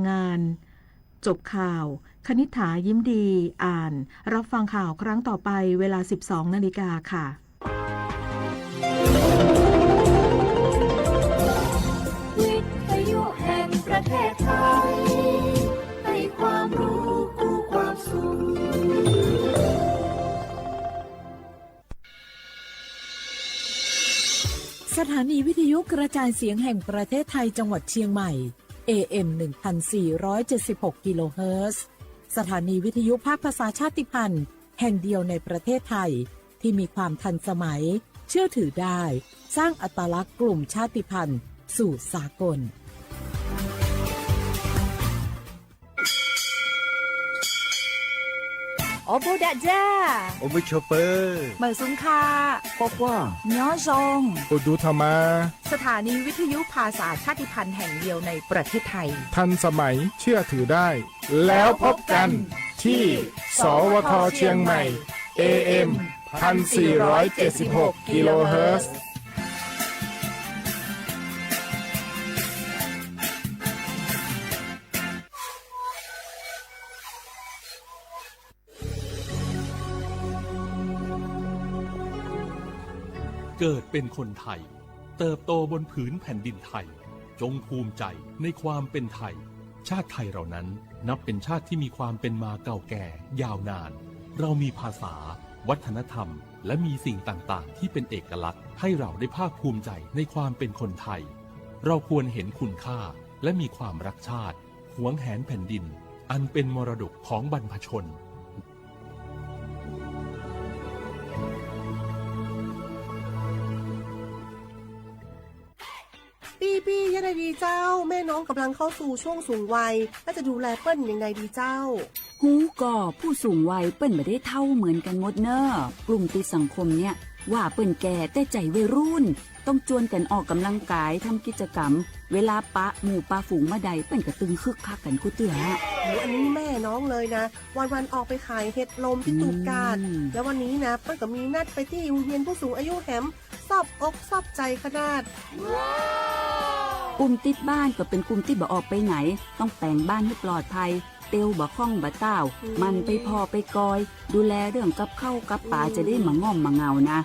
งาน จบข่าว คณิษฐา ยิ้มดี อ่าน รับฟังข่าวครั้งต่อไป เวลา สิบสองนาฬิกาค่ะ วิทยุแห่งประเทศไทย ให้ความรู้คู่ความสุข สถานีวิทยุกระจายเสียงแห่งประเทศไทยจังหวัดเชียงใหม่ เอเอ็ม หนึ่งพันสี่ร้อยเจ็ดสิบหก กิโลเฮิรตซ์ สถานีวิทยุภาคภาษาชาติพันธุ์แห่งเดียวในประเทศไทย ที่มีความทันสมัย เชื่อถือได้ สร้างอัตลักษณ์กลุ่มชาติพันธุ์สู่สากล Awˬ bon daꞈ jaˇ. Awˬ bon chaw peuˬ. Meuˬ suhˍ hk'a. K'awꞈ k'oˆ. Nyoˉ zawˇ. Awˬ duˬ htaꞈ ma. สถานีวิทยุภาษาชาติพันธุ์แห่งเดียวในประเทศไทย ทันสมัย เชื่อถือได้ แล้วพบกันที่ สวท เชียงใหม่ เอเอ็ม พันสี่ร้อยเจ็ดสิบหก กิโลเฮิรตซ์ เกิดเป็นคนไทย เติบโตบนผืนแผ่นดินไทย จงภูมิใจในความเป็นไทย ชาติไทยเรานั้นนับเป็นชาติที่มีความเป็นมาเก่าแก่ยาวนาน เรามีภาษา วัฒนธรรม และมีสิ่งต่างๆ ที่เป็นเอกลักษณ์ ให้เราได้ภาคภูมิใจในความเป็นคนไทย เราควรเห็นคุณค่า และมีความรักชาติ หวงแหนแผ่นดิน อันเป็นมรดกของบรรพชน ปี้ๆ ยังไงดีเจ้า แม่น้องกำลังเข้าสู่ช่วงสูงวัย แล้วจะดูแลเปิ้นยังไงดีเจ้า ฮู้ก่อ ผู้สูงวัยเปิ้นบ่ได้เฒ่าเหมือนกันหมดเน่อ กลุ่มติดสังคมเนี่ย ว่าเปิ้นแก่แต่ใจวัยรุ่น ต้องจวนกันออกกำลังกาย ทำกิจกรรม เวลาปะหมู่ปะฝูงเมื่อใด เปิ้นก็ตึงคึกคักกันกู้เตื้อ โอ้ อันนี้แม่น้องเลยนะ วันๆ ออกไปขายเห็ดลมที่ตูบกาด อืม แล้ววันนี้นะ เปิ้นก็มีนัดไปตี้โฮงเฮียนผู้สูงอายุแหม ซอบอกซอบใจขนาด กลุ่มติดบ้านก็เป๋นกลุ่มตี้บ่ออกไปไหน ต้องแป๋งบ้านหื้อปลอดภัย เตียวบ่ค่องบ่ต้าว อืม หมั่นไปผ่อไปกอย ดูแลเรื่องกับข้าวกับป๋า อืม จะได้บ่ง่อมบ่เหงานะ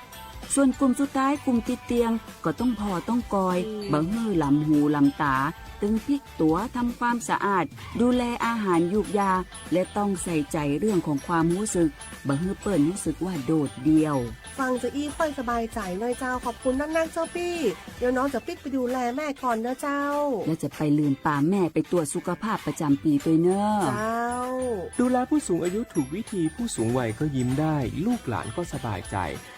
ส่วนกลุ่มสุดท้าย กลุ่มติดเตียง ก็ต้องผ่อต้องกอย อืม บ่หื้อหลำหูหลำต๋า ตึงพลิกตั๋ว ทำความสะอาด ดูแลอาหารยูกยา และต้องใส่ใจเรื่องของความฮู้สึก บ่หื้อเปิ้นฮู้สึกว่าโดดเดี่ยว ฟังจะอี้ค่อยสบายใจ๋เน่อเจ้า ขอบคุณนักๆ เจ้าปี้ เดี๋ยวน้องจะปิ๊กไปดูแลแม่ก่อนเน่อเจ้า แล้วจะไปลืมปาแม่ไปตรวจสุขภาพประจ๋ำปี๋ตวยเน่อ เจ้า ดูแลผู้สูงอายุถูกวิธี ผู้สูงวัยก็ยิ้มได้ ลูกหลานก็สบายใจ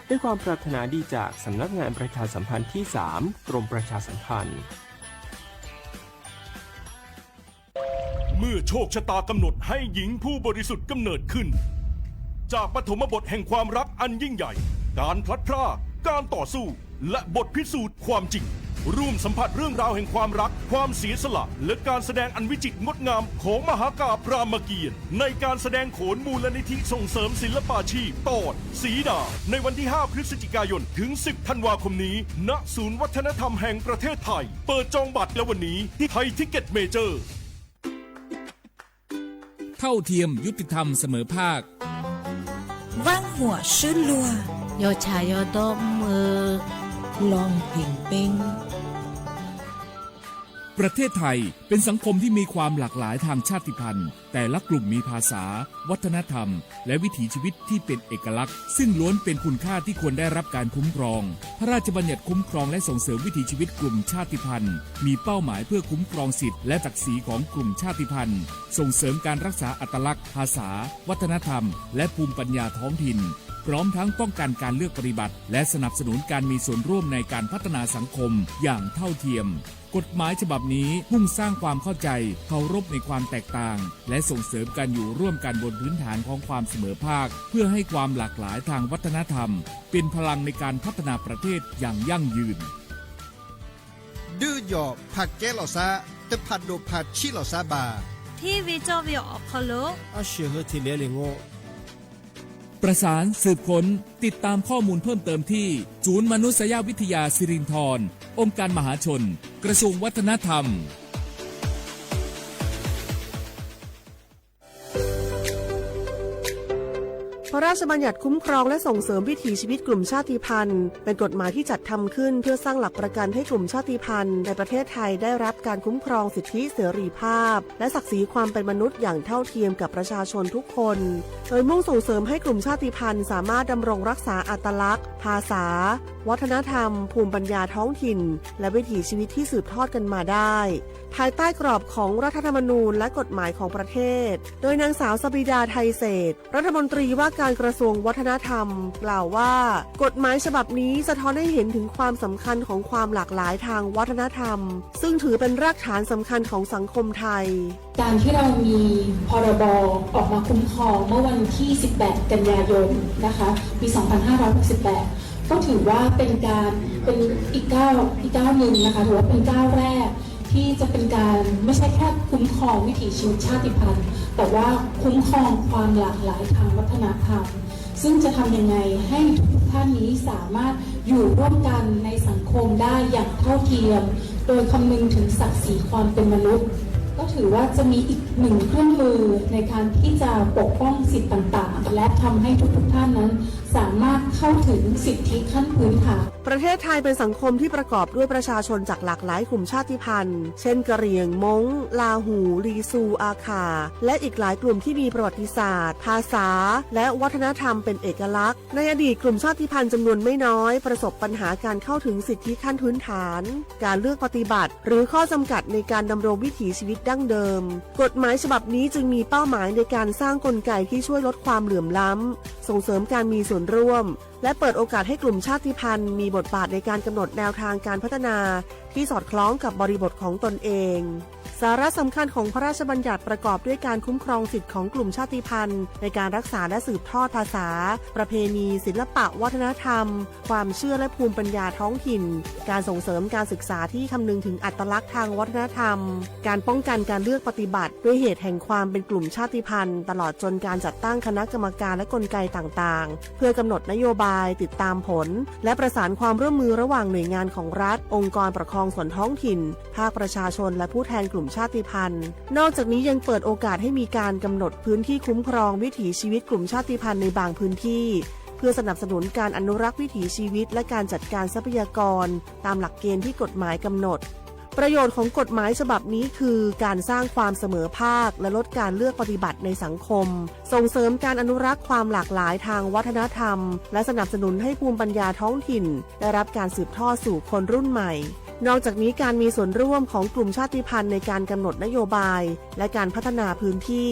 ด้วยความปรารถนาดีจากสำนักงานประชาสัมพันธ์ที่สาม กรมประชาสัมพันธ์ เมื่อโชคชะตากำหนดให้หญิงผู้บริสุทธิ์กำเนิดขึ้น จากปฐมบทแห่งความรักอันยิ่งใหญ่ การพลัดพราก การต่อสู้ และบทพิสูจน์ความจริง ร่วมสัมผัสเรื่องราวแห่งความรัก ความเสียสละ และการแสดงอันวิจิตรงดงามของมหากาพย์รามเกียรติ์ ในการแสดงโขนมูลนิธิส่งเสริมศิลปาชีพ ตอน สีดา ในวันที่ ห้า พฤศจิกายน ถึง สิบ ธันวาคมนี้ ณ ศูนย์วัฒนธรรมแห่งประเทศไทย เปิดจองบัตรแล้ววันนี้ที่ไทยทิกเก็ตเมเจอร์ เท่าเทียม ยุติธรรม เสมอภาค Vanˉ huaꞈ shuhˉ luaˇ, yawˇ chaꞈ yawˇ dawˇ mvuhˇ eu lawˬ heˍ pehnˇ. ประเทศไทยเป็นสังคมที่มีความหลากหลายทางชาติพันธุ์ แต่ละกลุ่มมีภาษา วัฒนธรรม และวิถีชีวิตที่เป็นเอกลักษณ์ ซึ่งล้วนเป็นคุณค่าที่ควรได้รับการคุ้มครอง พระราชบัญญัติคุ้มครองและส่งเสริมวิถีชีวิตกลุ่มชาติพันธุ์ มีเป้าหมายเพื่อคุ้มครองสิทธิ์และศักดิ์ศรีของกลุ่มชาติพันธุ์ ส่งเสริมการรักษาอัตลักษณ์ ภาษา วัฒนธรรม และภูมิปัญญาท้องถิ่น พร้อมทั้งป้องกันการเลือกปฏิบัติ และสนับสนุนการมีส่วนร่วมในการพัฒนาสังคมอย่างเท่าเทียม กฎหมายฉบับนี้มุ่งสร้างความเข้าใจ เคารพในความแตกต่าง และส่งเสริมการอยู่ร่วมกันบนพื้นฐานของความเสมอภาค เพื่อให้ความหลากหลายทางวัฒนธรรม เป็นพลังในการพัฒนาประเทศอย่างยั่งยืน Duˇ yawˬ hpaˍ kehˉ lawˬ shaˉ, teˇ hpaˍ doꞈ hpaˍ chiˆ lawˬ shaˉ baˬ. Hteˇ ve cawˇ ve awˬ hk'aw lo a shuˍ hui hteꞈ leh le ngoˆ. ประสานสืบค้น ติดตามข้อมูลเพิ่มเติมที่ ศูนย์มนุษยวิทยาสิรินธร องค์การมหาชน กระทรวงวัฒนธรรม เ พระราชบัญญัติคุ้มครองและส่งเสริมวิถีชีวิตกลุ่มชาติพันธุ์ เป็นกฎหมายที่จัดทำขึ้นเพื่อสร้างหลักประกันให้กลุ่มชาติพันธุ์ในประเทศไทยได้รับการคุ้มครองสิทธิเสรีภาพ และศักดิ์ศรีความเป็นมนุษย์อย่างเท่าเทียมกับประชาชนทุกคน โดยมุ่งส่งเสริมให้กลุ่มชาติพันธุ์สามารถดำรงรักษาอัตลักษณ์ ภาษา วัฒนธรรม ภูมิปัญญาท้องถิ่น และวิถีชีวิตที่สืบทอดกันมาได้ ภายใต้กรอบของรัฐธรรมนูญและกฎหมายของประเทศ โดยนางสาวสบิดา ไทยเศรษฐ รัฐมนตรีว่าการกระทรวงวัฒนธรรม กล่าวว่า กฎหมายฉบับนี้สะท้อนให้เห็นถึงความสำคัญของความหลากหลายทางวัฒนธรรม ซึ่งถือเป็นรากฐานสำคัญของสังคมไทย การที่เรามี พรบ ออกมาคุ้มครองเมื่อวันที่ สิบแปด กันยายน นะคะ ปี สองพันห้าร้อยหกสิบแปด ก็ถือว่าเป็นการ เป็นอีกก้าว อีกก้าวหนึ่งนะคะ ถือว่าเป็นก้าวแรกที่จะเป็นการไม่ใช่แค่คุ้มครองวิถีชีวิตชาติพันธุ์ แต่ว่าคุ้มครองความหลากหลายทางวัฒนธรรม ซึ่งจะทำยังไงให้ทุกๆท่านนี้สามารถอยู่ร่วมกันในสังคมได้อย่างเท่าเทียม โดยคำนึงถึงศักดิ์ศรีความเป็นมนุษย์ ก็ถือว่าจะมีอีกหนึ่งเครื่องมือในการที่จะปกป้องสิทธิ์ต่างๆ และทำให้ทุกๆท่านนั้นสามารถเข้าถึงสิทธิขั้นพื้นฐาน ประเทศไทยเป็นสังคมที่ประกอบด้วยประชาชนจากหลากหลายกลุ่มชาติพันธุ์ เช่น กะเหรี่ยง ม้ง ลาหู ลีซู อาข่า และอีกหลายกลุ่มที่มีประวัติศาสตร์ ภาษา และวัฒนธรรมเป็นเอกลักษณ์ ในอดีตกลุ่มชาติพันธุ์จำนวนไม่น้อยประสบปัญหาการเข้าถึงสิทธิขั้นพื้นฐาน การเลือกปฏิบัติ หรือข้อจำกัดในการดำรงวิถีชีวิตดั้งเดิม กฎหมายฉบับนี้จึงมีเป้าหมายในการสร้างกลไกที่ช่วยลดความเหลื่อมล้ำ ส่งเสริมการมีส่วนร่วม และเปิดโอกาสให้กลุ่มชาติพันธุ์มีบทบาทในการกำหนดแนวทางการพัฒนาที่สอดคล้องกับบริบทของตนเอง สาระสำคัญของพระราชบัญญัติประกอบด้วยการคุ้มครองสิทธิ์ของกลุ่มชาติพันธุ์ในการรักษาและสืบทอดภาษา ประเพณี ศิลปะวัฒนธรรม ความเชื่อและภูมิปัญญาท้องถิ่น การส่งเสริมการศึกษาที่คำนึงถึงอัตลักษณ์ทางวัฒนธรรม การป้องกันการเลือกปฏิบัติด้วยเหตุแห่งความเป็นกลุ่มชาติพันธุ์ ตลอดจนการจัดตั้งคณะกรรมการและกลไกต่างๆ เพื่อกำหนดนโยบาย ติดตามผล และประสานความร่วมมือระหว่างหน่วยงานของรัฐ องค์กรปกครองส่วนท้องถิ่น ภาคประชาชน และผู้แทนกลุ่มชาติพันธุ์ นอกจากนี้ยังเปิดโอกาสให้มีการกำหนดพื้นที่คุ้มครองวิถีชีวิตกลุ่มชาติพันธุ์ในบางพื้นที่ เพื่อสนับสนุนการอนุรักษ์วิถีชีวิต และการจัดการทรัพยากร ตามหลักเกณฑ์ที่กฎหมายกำหนด ประโยชน์ของกฎหมายฉบับนี้คือการสร้างความเสมอภาค และลดการเลือกปฏิบัติในสังคม ส่งเสริมการอนุรักษ์ความหลากหลายทางวัฒนธรรม และสนับสนุนให้ภูมิปัญญาท้องถิ่นได้รับการสืบทอดสู่คนรุ่นใหม่ นอกจากนี้การมีส่วนร่วมของกลุ่มชาติพันธุ์ในการกำหนดนโยบาย และการพัฒนาพื้นที่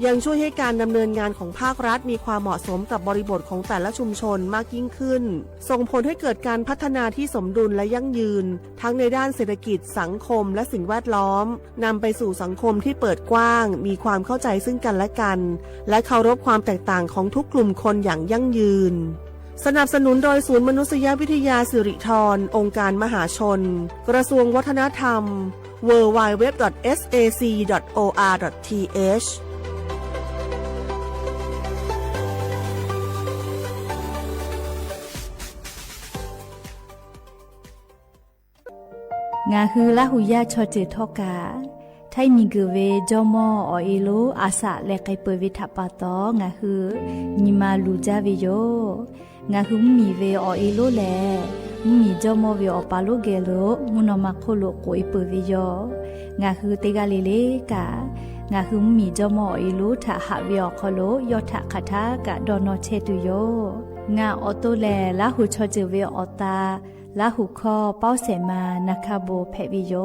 ยังช่วยให้การดำเนินงานของภาครัฐมีความเหมาะสมกับบริบทของแต่ละชุมชนมากยิ่งขึ้น ส่งผลให้เกิดการพัฒนาที่สมดุลและยั่งยืน ทั้งในด้านเศรษฐกิจ สังคม และสิ่งแวดล้อม นำไปสู่สังคมที่เปิดกว้าง มีความเข้าใจซึ่งกันและกัน และเคารพความแตกต่างของทุกกลุ่มคนอย่างยั่งยืน สนับสนุนโดยศูนย์มนุษยวิทยาสิริธร องค์การมหาชน กระทรวงวัฒนธรรม ดับเบิลยู ดับเบิลยู ดับเบิลยู ดอท เอส เอ ซี ดอท โอ อาร์ ดอท ที เอช Ngaˬ hui Laˇ huˍ yaˇ chaw ceuˬ htawˇ kaꞈ, htaiˇ miˬ guiˬ ve jawˇmawˇ awˬ e lonˉ a shaꞈ leh k'ai peuˬ ve htaꞈ pa taw, ngaˬ hui nyi ma luˬ jaˇ ve yoˬ. Ngaˬ hui mvuhˇmiˬ ve awˬ e lonˉ lehˬ, mvuhˇmiˬ jawˇmawˇ ve awˬ pa lonˉ geh lo mvuhˇ naw ma hk'oˆ lo k'oꞈ e peuˬ ve yoˬ. Ngaˬ hui teˇ g'aˇ le le kaꞈ, ngaˬ hui mvuhˇmiˬ jawˇmawˇ awˬ e lonˉ htaꞈ haꞈ ve awˬ hk'aw lo yawˇ htaꞈ hk'aˬ htaˇ kaꞈ dawˇ nawˇ chehˇ tuˬ yoˬ. Ngaˬ awˬ to lehˬ, Laˇ huˍ chaw ceuˬ ve awˬ ta, Laˇ huˍ hkawˇ Pawˇ Sehˍ ma naˍ hkaˇ bon hpehꞈ ve yoˬ.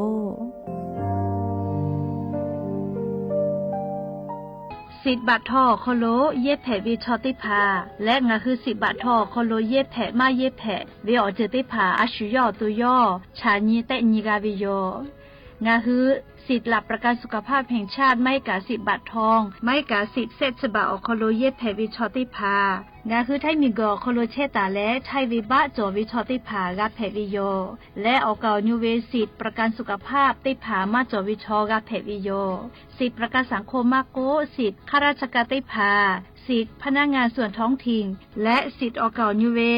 สิทธิ์บัตรทอง awˬ hk'aw lo yehˇ hpehꞈ ve chaw teˇ hpaˍ leh, ngaˬ hui สิทธิ์บัตรทอง awˬ hk'aw lo yehˇ hpehꞈ maˇ yehˇ hpehꞈ ve awˬ ceuˬ teˇ hpaˍ a shu yawˇ awˬ to yawˇ chaꞈ nyi tehˆ nyi g'a ve yoˬ. Ngaˬ hui สิทธิ์หลักประกันสุขภาพแห่งชาติ maˇ heˆ kaꞈ สิทธิ์บัตรทอง maˇ heˆ kaꞈ สิทธิ์แสะสะบัตร awˬ hk'aw lo yehˇ hpehꞈ ve chaw teˇ hpaˍ, ngaˬ hui htaiˇ miˬ guiˬ awˬ hk'aw lo chehˇ taˍ leh, htaiˇ ve baˆ cawˬ ve chaw teˇ hpaˍ g'a hpehꞈ ve yoˬ. Leh awˬ kaˍ awˬ nu ve สิทธิ์ประกันสุขภาพ teˇ hpaˍ maˇ cawˬ ve chaw g'a hpehꞈ ve yoˬ. สิทธิ์ประกันสังคม maˇ k'oˆ, สิทธิ์ข้าราชการ teˇ hpaˍ, สิทธิ์พนักงานส่วนท้องถิ่น leh สิทธิ์ awˬ kaˍ awˬ nu ve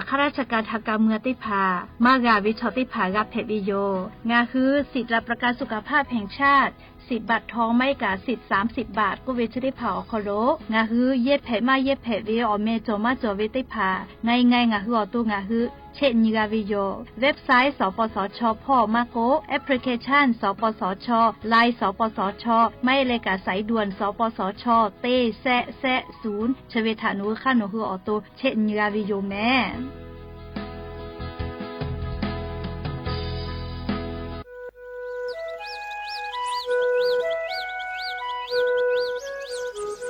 ข้าราชการทางการเมือง teˇ hpaˍ maˇ g'a ve chaw teˇ hpaˍ g'a hpehꞈ ve yoˬ. Ngaˬ hui สิทธิ์หลักประกันสุขภาพแห่งชาติ สิบบาททอง maˇ heˆ kaꞈ สิบ สามสิบบาท k'oˆ ve chi teˇ hpaˍ awˬ hk'aw lo ngaˬ hui yehˇ hpehꞈ maˇ yehˇ hpehꞈ ve awˬ meh cawˬ maˇ cawˬ ve teˇ hpaˍ ngaˬ ngaˬ ngaˬ hui awˬ to ngaˬ hui chehˇ nyi g'a ve yoˬ. Website สปสช hpawˇ maˇ k'oˆ, application สปสช, Line สปสช maˇ heˆ leh kaꞈ สายด่วน สปสช teˇ shehˆ shehˆ ศูนย์ chi ve htaꞈ nawˬ hui hk'aˇ nawˬ hui awˬ to chehˇ nyi g'a ve yoˬ mehˍ.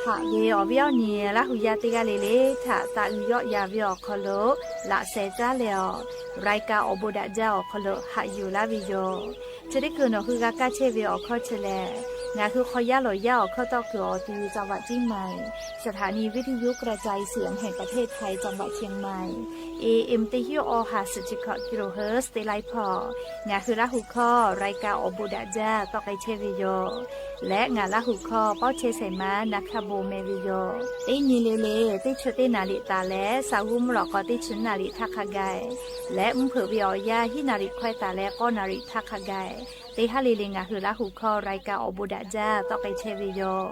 Haꞈ ve awˬ viˉ awˬ nyi Laˇ hu yaˇ teˇ g'aˇ le le htaꞈ taꞈ uiˍ yawˆ yan ve awˬ hk'aw lo laꞈ sheh caˉ leh awˬ รายการ awˬ bon daꞈ jaˇ awˬ hk'aw lo haꞈ yuˬ laˇ ve yoˬ. Chi teˇ kuiˬ nawˬ hui g'a kaˇ chehˇ ve awˬ hkawˇ chi lehˬ, ngaˬ hui hk'aw yaˇ lawˬ yaˇ awˬ hkawˇ tawˆ kuiˬ awˬ ti จังหวัดเชียงใหม่ สถานีวิทยุกระจายเสียงแห่งประเทศไทย จังหวัดเชียงใหม่ เอเอ็ม teˇ hinˉ awˬ ha suhˍ chi hkawꞈ kilohertz teˇ laiˉ hpawˇ ngaˬ hui Laˇ hu hkawˇ รายการ awˬ bon daꞈ jaˇ tawˆ k'ai chehˇ ve yoˬ. Leh ngaˬ Laˇ hu hkawˇ pawˇ chehˇ shehˍ ma na hkaˇ bon meh ve yoˬ. Teˇ nyi le le teˇ chi teˇ naˍ riˍ taˍ leh, sa g'uˇ mvuhˇ lawꞈ k'aw teˇ chi naˍ riˍ htaˇ hk'a gaˬ leh, mvuhˇ hpeuꞈ ve awˬ yanˇ hiˉ naˍ riˍ hkawehˇ taˍ leh k'awˇ naˍ riˍ htaˇ hk'a gaˬ, teˇ haˉ le le ngaˬ hui Laˇ hu hkawˇ รายการ awˬ bon daꞈ jaˇ tawˆ k'ai chehˇ ve yoˬ.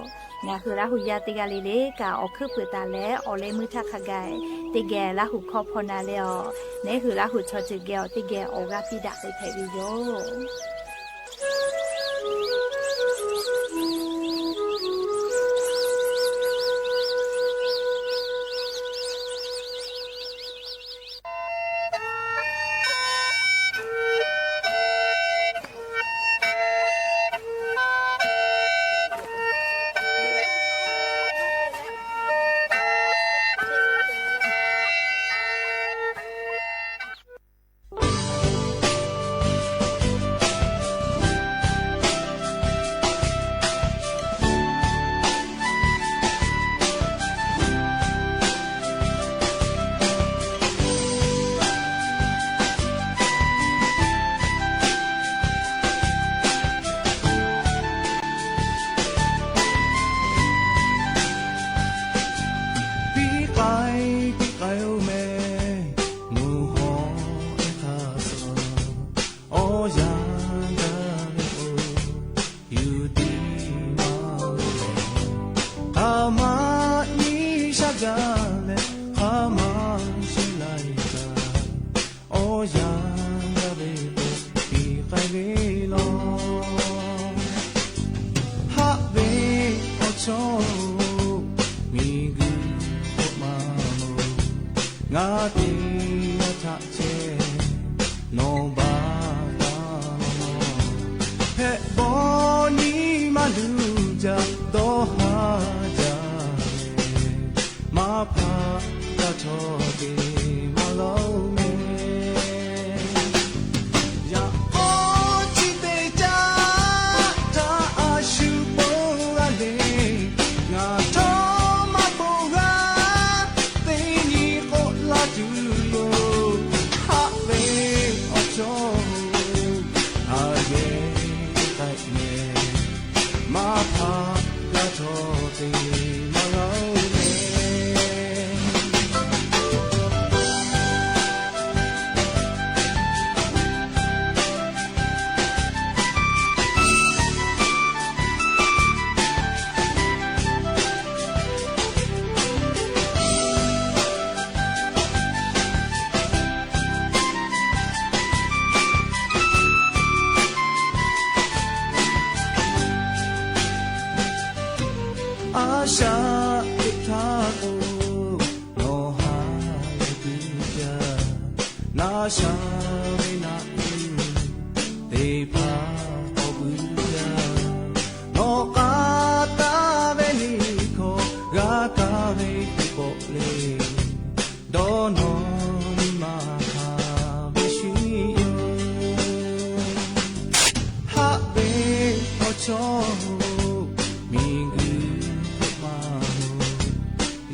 Ngaˬ hui Laˇ hu yaˇ teˇ g'aˇ le le kaꞈ awˬ hkuiˉ puiˍ taˍ leh awˬ leh meuˇ htaˇ hk'a gaˬ, teˇ geh Laˇ hu hkawˇ hpaw na leh awˬ, neˉ hui Laˇ hu chaw ceuˬ geh awˬ teˇ geh awˬ g'aˇ piˇ daꞈ k'ai hpehꞈ ve yoˬ. Piˇ k'ai piˇ k'ai-oˬ meh, mvuhˇ hawˉ ehˉ hk'aˇ suh, awˬ yanˇ gaˇ ve k'o, yuˬ tiˉ maˇ ve lehˬ, hk'aˬ ma nyi shaˉ jaˇ leh hk'aˬ ma shu laiˉ kaꞈ, awˬ yanˇ gaˇ ve k'o, piˇ k'ai ve law. Haˆ ve awˬ chawˇ-oˬ, miˬguiˬ k'oˆ maˇ mawˬ, ngaˬ teˇ g'aˇ htaꞈ chehˇ nawˬ baˬ taˍ law. Hpehꞈ bawˇ nyi maˇ luˬ jaˇ, dawˇ haˉ jaˇ ve maˇ hpaˆ g'a chaw te maˇ laˇ-oˬ meh. Yaꞈ k'aw chi teˇ caˆ htaꞈ a shu po g'a le, ngaˬ htawˇ maˇ po g'a teˇ nyi k'oˆ laˇ tuˬ yoˬ. Haˆ ve awˬ chawˇ-oˬ, a yehˬ k'ai meh, maˇ hpaˆ g'a chaw te maˇ laˇ-oˬ meh. A shaꞈ teꞈ htaˇ k'o, nawˬ ha lehˬ piˇ jaˇ. Laˇ sha ve naˆ uˉ teˇ hpaˍ k'awꞈ puiˉ jaˇ. Nawˬ k'aˉ taˍ ve liꞈ hkawˇ g'a kaˇ ve teˇ pawˆ le, dawˇ nawˬ nyi ma hk'a ve shuˍ yoˬ. Haˆ ve awˬ chawˇ-oˬ, miˬguiˬ hk'oˆ maˇ mawˬ,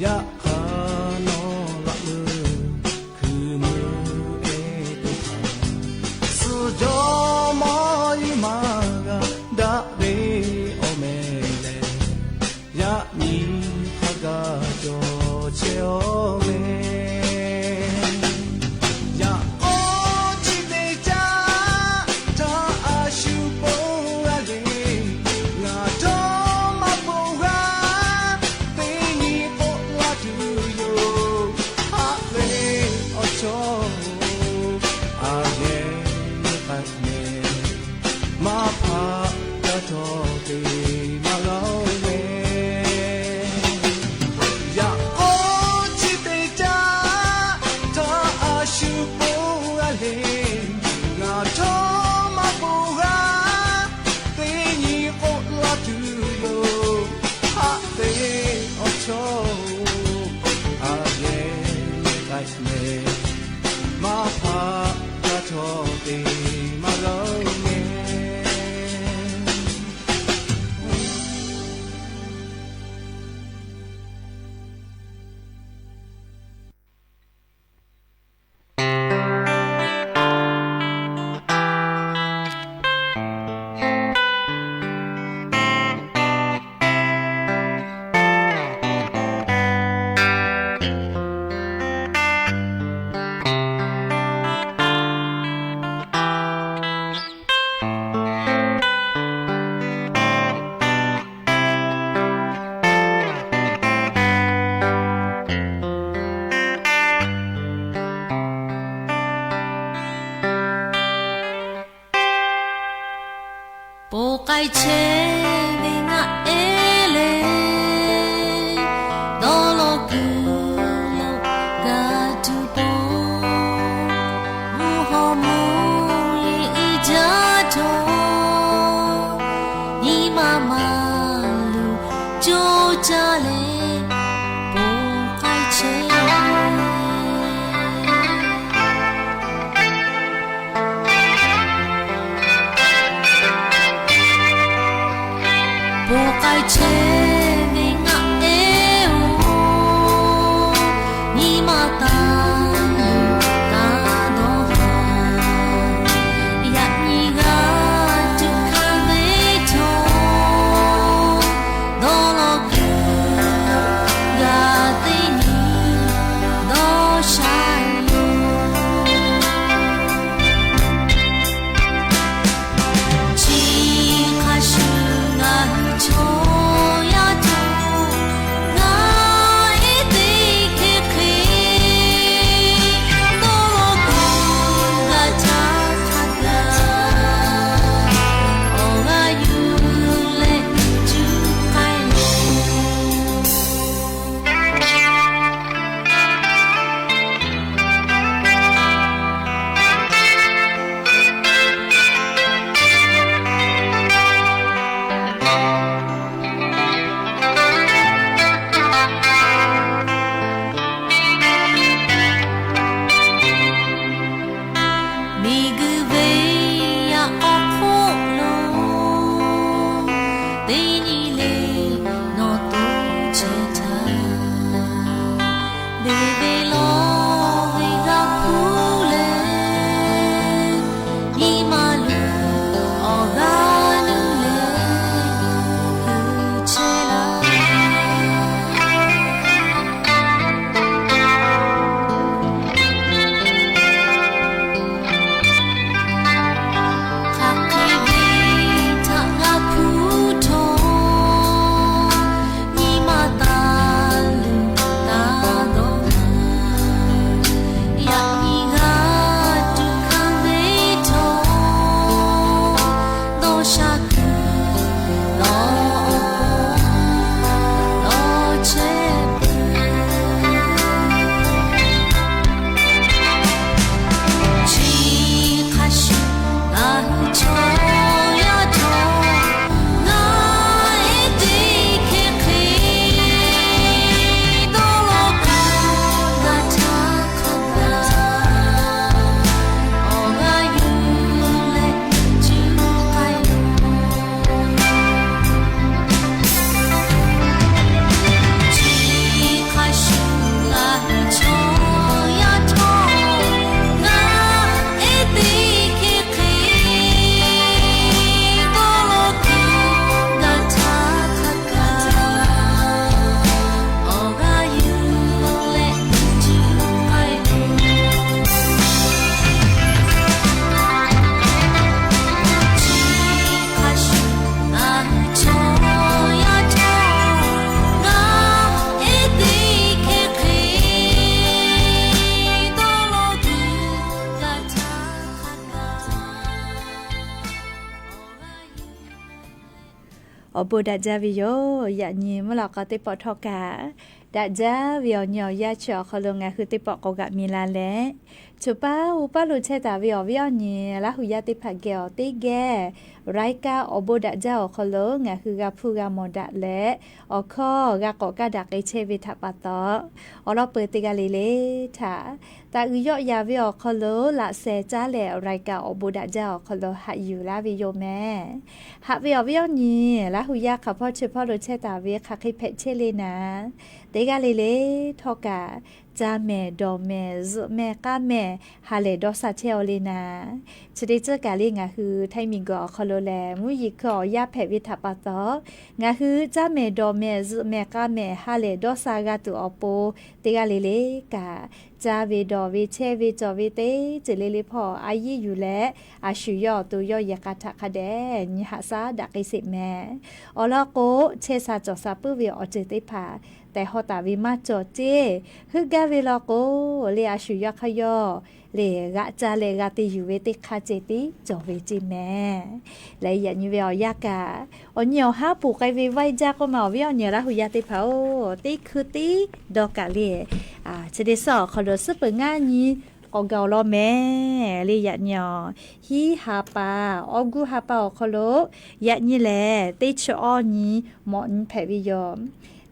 yaꞈ hk'aˇ nawˬ laꞈ meuˇ hkui meuˇ ehˉ teˇ hpaˍ, suh jawˇ mawˇ nyi ma g'a daꞈ ve awˬ meh lehˬ, yaꞈ nyi hk'a gaˬ cawˬ chehˇ-oˬ meh. Yaꞈ k'aw chi teˇ caˆ htaꞈ a shu po g'a le, ngaˬ caˇ leh, bon k'ai chehˇ. Bon k'ai chehˇ ve ngaˬ ehˉ-oˬ, nyi ma taˍ luˬ taˍ dawˇ haˍ. Yaꞈ nyi g'a tuꞈ hkanˍ ve chaw, dawˇ law kuiˬ g'a teˇ nyi dawˇ sha yoˬ. Chi hk'a shuˍ ngaˬ hui chaw yaˇ htaꞈ ngaˬ ehˉ teˇ hkeh hk'e, dawˇ law kuiˬ g'a caˇ hk'a gaˬ, awˬ g'aˇ yuˬ leh cuˇ k'ai loˬ. Miˬguiˬ ve yaꞈ k'aw hk'oˆ lo, teˇ nyi le nawˬ to chehˇ htaˇ, beˬ ve lawˬ ve g'a hpuˇ leh, nyi ma luˬ awˬ g'aˇ nuˇ leh kuˬ chehˇ laˇ. Hk'aˬ hk'e ve htaꞈ g'a hpuˇ htawˇ, nyi ma taˍ luˬ taˍ dawˇ haˍ. Yaꞈ nyi g'a tuꞈ hkanˍ ve htawˇ, dawˇ sha kuiˬ lawˬ awˬ pon lawˬ chehˇ peuˬ. Chi hk'a shuˍ ngaˬ hui chaw yaˇ htaꞈ ngaˬ ehˉ teˇ hkeh hk'e, dawˇ law kuiˬ g'a caˇ hk'a gaˬ, awˬ g'aˇ yuˬ leh cuˇ k'ai loˬ. Chi hk'a shuˍ ngaˬ hui chaw yaˇ htaꞈ ngaˬ ehˉ teˇ hkeh hk'e, dawˇ law kuiˬ g'a caˇ hk'a gaˬ, awˬ g'aˇ yuˬ leh cuˇ k'ai loˬ. Chi hk'a shuˍ ngaˬ hui chaw yaˇ htaꞈ ngaˬ ehˉ teˇ hkeh hk'e, dawˇ law kuiˬ g'a caˇ hk'a gaˬ. Awˬ bon daꞈ jaˇ ve yoˬ. Yaꞈ nyi mvuhˇ lawꞈ k'aw teˇ pawˆ htawˇ kaꞈ, daꞈ jaˇ ve awˬ nyi awˬ yanˇ chi awˬ hk'aw lo ngaˬ hui teˇ pawˆ k'awꞈ g'aꞈ mi la leh, choˬ paˇ uˉ paˇ lo chehˇ taˍ ve awˬ viˉ awˬ nyi Laˇ hu yaˇ teˇ hpaˍ geh awˬ teˇ geh, รายการ awˬ bon daꞈ jaˇ awˬ hk'aw lo ngaˬ hui g'a hpuˇ g'a mawˬ daꞈ leh, awˬ hkawˇ g'a k'awꞈ kaˇ daꞈ k'ai chehˇ ve htaꞈ pa taw, awˬ lawn peuˬ teˇ g'aˇ le le htaꞈ taꞈ uiˍ yawˆ yan ve awˬ hk'aw lo laꞈ sheh caˉ leh รายการ awˬ bon daꞈ jaˇ awˬ hk'aw lo haꞈ yuˬ laˇ ve yoˬ mehˍ. Haꞈ ve awˬ viˉ awˬ nyi Laˇ hu yaˇ hk'aˬ hpawˇ chi hpawˇ lo chehˇ taˍ ve hk'aˬ hk'e hpehꞈ chehˇ le naˍ, teˇ g'aˇ le le htawˇ kaꞈ, caˇ mehˍ dawˬ mehˍ zuhꞈ mehˍ k'aˇ mehˍ ha lehˬ dawˇ sha chehˇ aw le naˍ. Chi teˇ tcuhˉ kaꞈ le ngaˬ hui htaiˇ miˬguiˬ awˬ hk'aw lo lehˬ mvuhˇ yeˬ hkui awˬ yanˇ hpehꞈ ve htaꞈ pa taw, ngaˬ hui caˇ mehˍ dawˬ mehˍ zuhꞈ mehˍ k'aˇ mehˍ ha lehˬ dawˇ sha g'a tuˬ awˬ pon, teˇ g'aˇ le le kaꞈ, caˇ ve dawˬ ve chehˇ ve cawˬ ve teˇ ceuˬ le le hpawˇ a yiˇ yuˬ leh, a shu yawˇ awˬ to yawˇ yehˬ k'a htaꞈ hk'a dehꞈ nyi haꞈ shaˉ daꞈ k'ai sheˍ mehˍ. Awˬ lawn k'o, chehˇ sha cawˬ sha puiˉ ve awˬ ceuˬ teˇ hpaˍ tehˬ haw taˍ ve maˇ cawˬ ceˇ. Heuˆ gaˇ ve law k'o, le a shu yawˇ hk'aˇ yawˇ le g'aꞈ ca leh g'a te yuˬ ve teˇ hk'aˇ ceh tiˉ cawˬ ve ceˇ mehˍ. Leh yaꞈ nyi ve awˬ yanˇ kaꞈ, awˬ nyi awˬ haˉ poˬ k'ai ve vaiˇ jaˇ k'oˆ ma awˬ viˉ awˬ nyi Laˇ hu yaˇ teˇ hpaˍ-oˬ, teˇ hkui tiˉ dawˇ kaꞈ le, chi teˇ suhˉ awˬ hk'aw lo suhˉ peuˬ ngaˇ nyi k'awꞈ gaˬ awˬ lawn mehˍ le. Yaꞈ nyi awˬ hiˉ ha pa, awˬ guˇ ha pa awˬ hk'aw lo yaꞈ nyi lehˬ teˇ chi awˇ nyi mawꞈ nyi hpehꞈ ve yoˬ.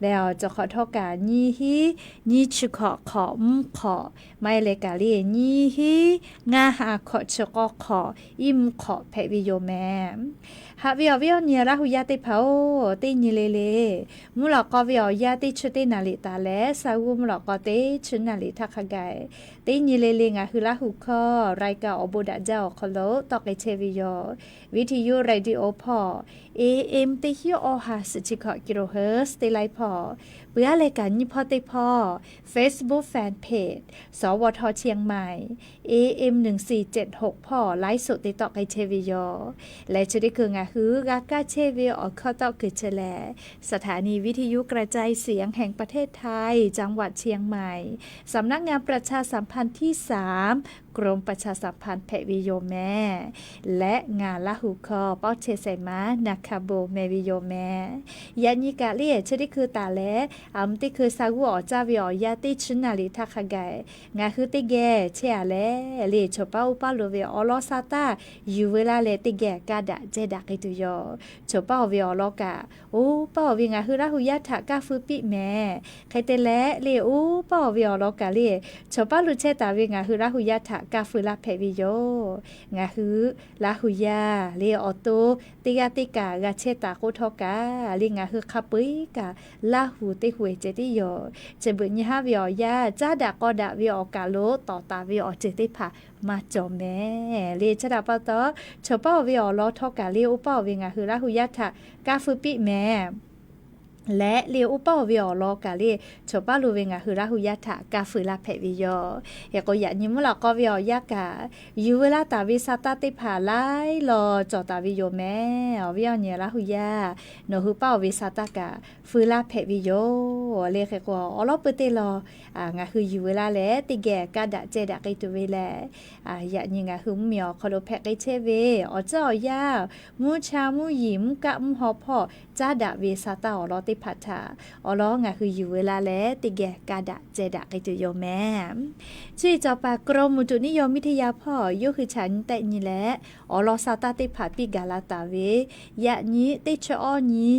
Leh awˬ cawˬ hk'awꞈ htawˇ kaꞈ nyiˇ hinˉ nyiˇ chi hkawꞈ hk'awꞈ mvuhˇ hk'awꞈ, maˇ heˆ leh kaꞈ le nyiˇ hinˉ ngaˇ ha hkawꞈ chi k'awˇ hk'awꞈ iˉ mvuhˇ hk'awꞈ hpehꞈ ve yoˬ mehˍ. Haꞈ ve awˬ viˉ awˬ nyi Laˇ hu yaˇ teˇ hpaˍ-oˬ, teˇ nyi le le mvuhˇ lawꞈ k'aw ve awˬ yanˇ teˇ chi teˇ naˍ riˍ taˍ leh, sa g'uˇ mvuhˇ lawꞈ k'aw teˇ chi naˍ riˍ htaˇ hk'a gaˬ, teˇ nyi le le ngaˬ hui Laˇ hu hkawˇ รายการ awˬ bon daꞈ jaˇ awˬ hk'aw lo tawˆ k'ai chehˇ ve yoˬ. Viˇ hti yuˇ เรดิโอ hpawˇ, A M teˇ hinˉ awˇ ha suhˍ chi hkawꞈ กิโลเฮิรตซ์ teˇ laiˉ hpawˇ, peuˬ aˉ leh kaꞈ nyiˇ hpawˇ teˇ hpawˇ, Facebook Fan Page สวท เชียงใหม่ A M หนึ่งสี่เจ็ดหก hpawˇ ไลฟ์สด te tawˆ k'ai chehˇ ve yoˬ. Leh chi teˇ hkui ngaˬ hui g'a kaˇ chehˇ ve awˬ hkawˇ tawˆ kuiˬ chi lehˬ, สถานีวิทยุกระจายเสียงแห่งประเทศไทย จังหวัดเชียงใหม่ สำนักงานประชาสัมพันธ์ที่สาม กรมประชาสัมพันธ์ hpehꞈ ve yoˬ mehˍ. Leh ngaˬ Laˇ hu hkawˇ pawˆ chehˇ sehˍ ma naˍ hkaˍ bon meh ve yoˬ mehˍ. Yaꞈ nyi kaꞈ le chi teˇ hkui taˍ leh, a mvuhˇ teˇ hkui sa g'uˇ awˬ caˇ ve awˬ yanˇ teˇ chi naˍ riˍ htaˇ hk'a gaˬ, ngaˬ hui teˇ geh chehˇ a leh le, choˬ paˉ oˇ paˉ lo ve awˬ lawn sa taˇ yuˬ veu laˇ leh teˇ geh kaˇ daꞈ ceh daꞈ k'ai tuˬ yoˬ. Choˬ paˉ oˬ ve awˬ lawn kaꞈ, oˇ paˉ oˬ ve ngaˬ hui Laˇ hu yaˇ htaꞈ kaˇ feu piˇ mehˍ. Hk'e te leh le, oˇ paˉ oˬ ve awˬ lawn kaꞈ le, choˬ paˉ lo chehˇ taˍ ve ngaˬ hui Laˇ hu yaˇ htaꞈ kaˇ feu laˇ hpehꞈ ve yoˬ. Ngaˬ hui Laˇ hu yaˇ le awˬ to teˇ g'aˇ teˇ kaꞈ g'a chehˇ taˍ k'oˆ htawˇ kaꞈ le, ngaˬ hui hk'a peu-eˬ kaꞈ Laˇ hu teˇ hu-eˬ ceh tiˉ yoˬ. Chi beuꞈ nyi haˉ ve awˬ yanˇ caˉ daꞈ k'aw daꞈ ve awˬ kaˬ lo tawˍ taˍ ve awˬ ceuˬ teˇ hpaˍ maˇ cawˬ mehˍ le. Chi htaꞈ pa taw, choˬ paˉ oˬ ve awˬ lawn htawˇ kaꞈ le, oˇ paˉ oˬ ve ngaˬ hui Laˇ hu yaˇ htaꞈ kaˇ feu piˇ mehˍ. Leh le oˇ paˉ oˬ ve awˬ lawn kaꞈ le, choˬ paˉ lo ve ngaˬ hui Laˇ hu yaˇ htaꞈ kaˇ feu laˇ hpehꞈ ve yoˬ. Hk'e k'o, yaꞈ nyi mvuhˇ lawꞈ k'aw ve awˬ yanˇ kaꞈ, yuˬ veu laˇ taˍ ve sa taˇ teˇ hpaˍ laiˉ law cawˬ taˍ ve yoˬ mehˍ. Awˬ viˉ awˬ nyi Laˇ hu yaˇ, nawˬ hui paˉ oˬ ve sa taˇ kaꞈ feu laˇ hpehꞈ ve yoˬ le. Hk'e k'o, awˬ lawn peu teˇ law ngaˬ hui yuˬ veu laˇ leh teˇ geh kaˇ daꞈ ceh daꞈ k'ai tuˬ ve lehˬ, yaꞈ nyi ngaˬ hui mvuhˇmiˬ awˬ hk'aw lo hpehꞈ k'ai chehˇ ve awˬ ceuˬ awˬ yanˇ, mvuhˇ cha mvuhˇ yiˍ mvuhˇ kaˆ mvuhˇ haw hpawˇ caˉ daꞈ ve sa taˇ awˬ lawn teˇ hpaˍ htaꞈ awˬ lawn ngaˬ hui yuˬ veu laˇ leh teˇ geh kaˇ daꞈ ceh daꞈ k'ai tuˬ yoˬ mehˍ. Chi cawˬ paˍ กรมอุตุนิยมวิทยา hpawˇ yawˇ hui chaꞈ nyi tehˆ nyi leh, awˬ lawn sa taˇ teˇ hpaˍ piˇ gaˬ la taˍ ve, yaꞈ nyi teˇ chi awˇ nyi,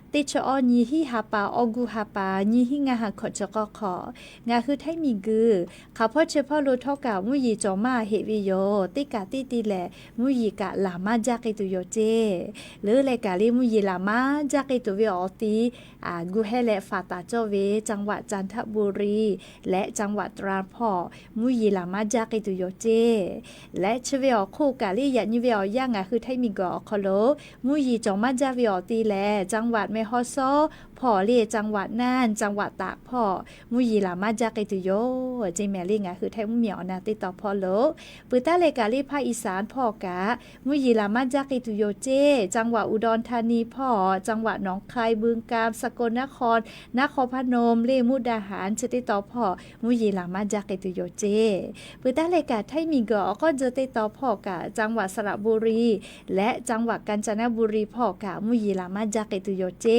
teˇ chi awˇ nyi hiˉ ha pa awˇ guˇ ha pa nyiˇ hinˉ ngaˇ ha hkawꞈ chi k'awˇ hk'awꞈ, ngaˬ hui Htaiˇ miˬguiˬ hk'aˬ hpawˇ chi hpawˇ lo htawˇ kaꞈ mvuhˇ yeˬ cawˬ maˇ heꞈ ve yoˬ. Teˇ kaꞈ teˇ te lehˬ, mvuhˇ yeˬ kaꞈ laˬ maˇ jaˇ k'ai tuˬ yoˬ ceˇ. Leuˉ leh kaꞈ le mvuhˇ yeˬ laˬ maˇ jaˇ k'ai tuˬ ve awˬ ti gu hehˇ leh faˍ taˍ cawˇ ve จังหวัดจันทบุรี leh จังหวัดตรัง hpawˇ mvuhˇ yeˬ laˬ maˇ jaˇ k'ai tuˬ yoˬ ceˇ. Leh chi ve awˬ hk'oˆ kaꞈ le, yaꞈ nyi ve awˬ yanˇ ngaˬ hui Htaiˇ miˬguiˬ awˬ hk'aw lo mvuhˇ yeˬ cawˬ maˇ jaˇ ve awˬ ti lehˬ, จังหวัดแม่ฮ่องสอน hpawˇ le, จังหวัดน่าน จังหวัดตาก hpawˇ mvuhˇ yeˬ laˬ maˇ jaˇ k'ai tuˬ yoˬ ceˇ mehˍ le. Ngaˬ hui Htaiˇ mvuhˇmiˬ awˬ na teˇ taw hpawˇ lo, peuˬ taˉ leh kaꞈ le ภาคอีสาน hpawˇ kaꞈ mvuhˇ yeˬ laˬ maˇ jaˇ k'ai tuˬ yoˬ ceˇ. จังหวัดอุดรธานี hpawˇ, จังหวัดหนองคาย บึงกาฬ สกลนคร นครพนม le, มุกดาหาร chi teˇ taw hpawˇ mvuhˇ yeˬ laˬ maˇ jaˇ k'ai tuˬ yoˬ ceˇ. Peuˬ taˉ leh kaꞈ Htaiˇ miˬguiˬ awˬ k'awˇ tcuh teˇ taw hpawˇ kaꞈ จังหวัดสระบุรี leh จังหวัดกาญจนบุรี hpawˇ kaꞈ mvuhˇ yeˬ laˬ maˇ jaˇ k'ai tuˬ yoˬ ceˇ.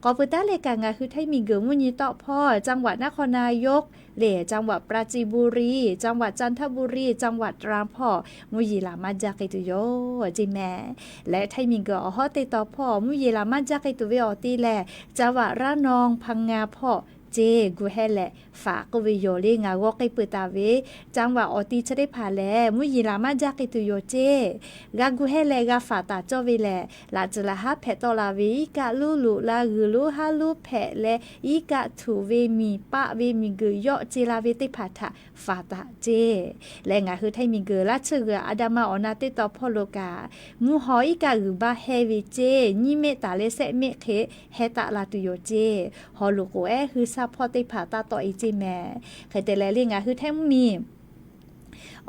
K'awꞈ peuˬ taˉ leh kaꞈ ngaˬ hui Htaiˇ miˬguiˬ mvuhˇ nyi tawˆ hpawˇ จังหวัดนครนายก le, จังหวัดปราจีนบุรี จังหวัดจันทบุรี จังหวัดตรัง hpawˇ mvuhˇ yeˬ laˬ maˇ jaˇ k'ai tuˬ yoˬ ceˇ mehˍ. Leh Htaiˇ miˬguiˬ awˬ hawˉ teˇ taw hpawˇ mvuhˇ yeˬ laˬ maˇ jaˇ k'ai tuˬ ve awˬ ti lehˬ, จังหวัดระนอง พังงา hpawˇ ceˇ gu hehˇ leh faˍ k'oˆ ve yoˬ le. Ngaˬ g'aw k'ai peuˬ taˍ ve จังหวัด awˬ ti chi teˇ hpaˍ lehˬ mvuhˇ yeˬ laˬ maˇ jaˇ k'ai tuˬ yoˬ ceˇ. G'a gu hehˇ leh g'a faˍ taˍ cawˇ ve lehˬ, laꞈ tcuhˍ laꞈ haˉ hpehꞈ tawˆ la ve iˉ kaˆ luˉ loꞈ la g'uiˬ lonˉ haˉ lonˉ hpehꞈ leh, iˉ kaˆ htuꞈ ve miˬ paˆ ve miˬguiˬ yawˆ ce la ve teˇ hpaˍ htaꞈ faˍ taˍ ceˇ. Leh ngaˬ hui Htaiˇ miˬguiˬ laˇ tsuhˇ g'uiˬ Adama awˬ na teˇ taw hpawˇ lo kaꞈ, mvuhˇ haw iˉ kaˆ g'uiˬ baˇ heh ve ceˇ, nyiˇ mehˆ taˍ leh sehˆ mehˆ hk'e heh taˆ la tuˬ yoˬ ceˇ. Haw loꞈ k'oˍ ehˉ hui shaˉ hpawˇ teˇ hpaˍ taˇ tawˆ e ceˇ mehˍ. Hk'e te leh le ngaˬ hui Htaiˇ mvuhˇmiˬ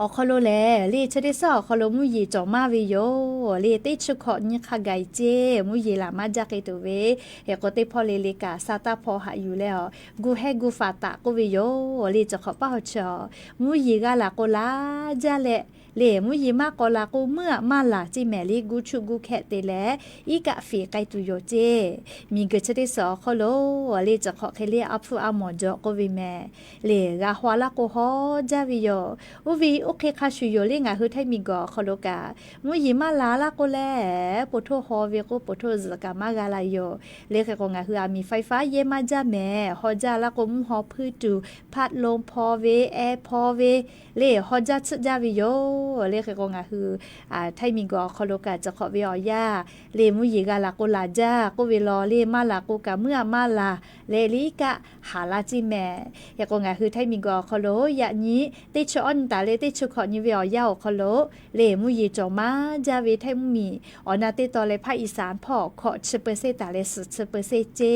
awˬ hk'aw lo lehˬ le, chi teˇ shaˉ awˬ hk'aw lo mvuhˇ yeˬ cawˬ maˇ ve yoˬ le. Teˇ chi hkawꞈ nyi hk'a gaˬ e ceˇ mvuhˇ yeˬ laˬ maˇ jaˇ k'ai tuˬ ve, hk'e k'o teˇ hpawˇ le le kaꞈ sa taˇ hpawˇ haꞈ yuˬ leh awˬ gu hehˇ gu faˍ taˍ k'oˆ ve yoˬ le. Cawˬ hk'awꞈ paˇ haw chi awˬ mvuhˇ yeˬ g'a laˬ k'o laˇ jaˇ leh Le mvuhˇ yeˬ maˇ k'aw la k'o, muiˉ aꞈ maˇ laˬ ceˇ mehˍ le, gu chuˆ gu hkehꞈ te leh iˉ kaˆ fiˍ k'ai tuˬ yoˬ ceˇ. Miˬguiˬ chi teˇ suhˍ awˬ hk'aw lo le, chi hk'awꞈ hk'e le a hpfuhˇ a mawˬ jaw k'oˆ ve mehˍ. Le g'a haw laˇ k'o haw jaˇ ve yoˬ. Oˇ ve oˇ hk'e hk'a shuˍ yoˬ le, ngaˬ hui Htaiˇ miˬguiˬ awˬ hk'aw lo kaꞈ mvuhˇ yeˬ maˇ la laˇ k'o leh, po htoˇ haw ve k'o po htoˇ zuhꞈ kaꞈ maˇ g'a la yoˬ. Le hk'e k'o, ngaˬ hui aˬ miˍ faiˍ faˉ yehˇ maˇ jaˇ mehˍ. Haw jaˇ laˇ k'o, mvuhˇ haw hpuiˇ tuˬ พัดลม hpaw ve, air hpaw ve, le haw jaˇ tsuhˆ jaˇ ve yoˬ. Le hk'e k'o, ngaˬ hui Htaiˇ miˬguiˬ awˬ hk'aw lo kaꞈ chi hk'awꞈ ve awˬ yanˇ, le mvuhˇ yeˬ g'a laˬ k'o laˬ jaˇ k'oˆ ve law, le maˇ laˬ k'o kaꞈ muiˉ aꞈ maˇ laˬ leh le iˉ kaˆ haˍ la ceˇ mehˍ. Hk'e k'o, ngaˬ hui Htaiˇ miˬguiˬ awˬ hk'aw lo yaꞈ nyi teˇ chi awˇ nyi taˍ leh teˇ chi hkawꞈ nyi ve awˬ yanˇ awˬ hk'aw lo, le mvuhˇ yeˬ cawˬ maˇ jaˇ ve Htaiˇ mvuhˇmiˬ awˬ na teˇ taw leh ภาคอีสานพ่อ hkawꞈ chi เปอร์เซ็นต์ taˍ leh suhˍ chi เปอร์เซ็นต์ ceˇ.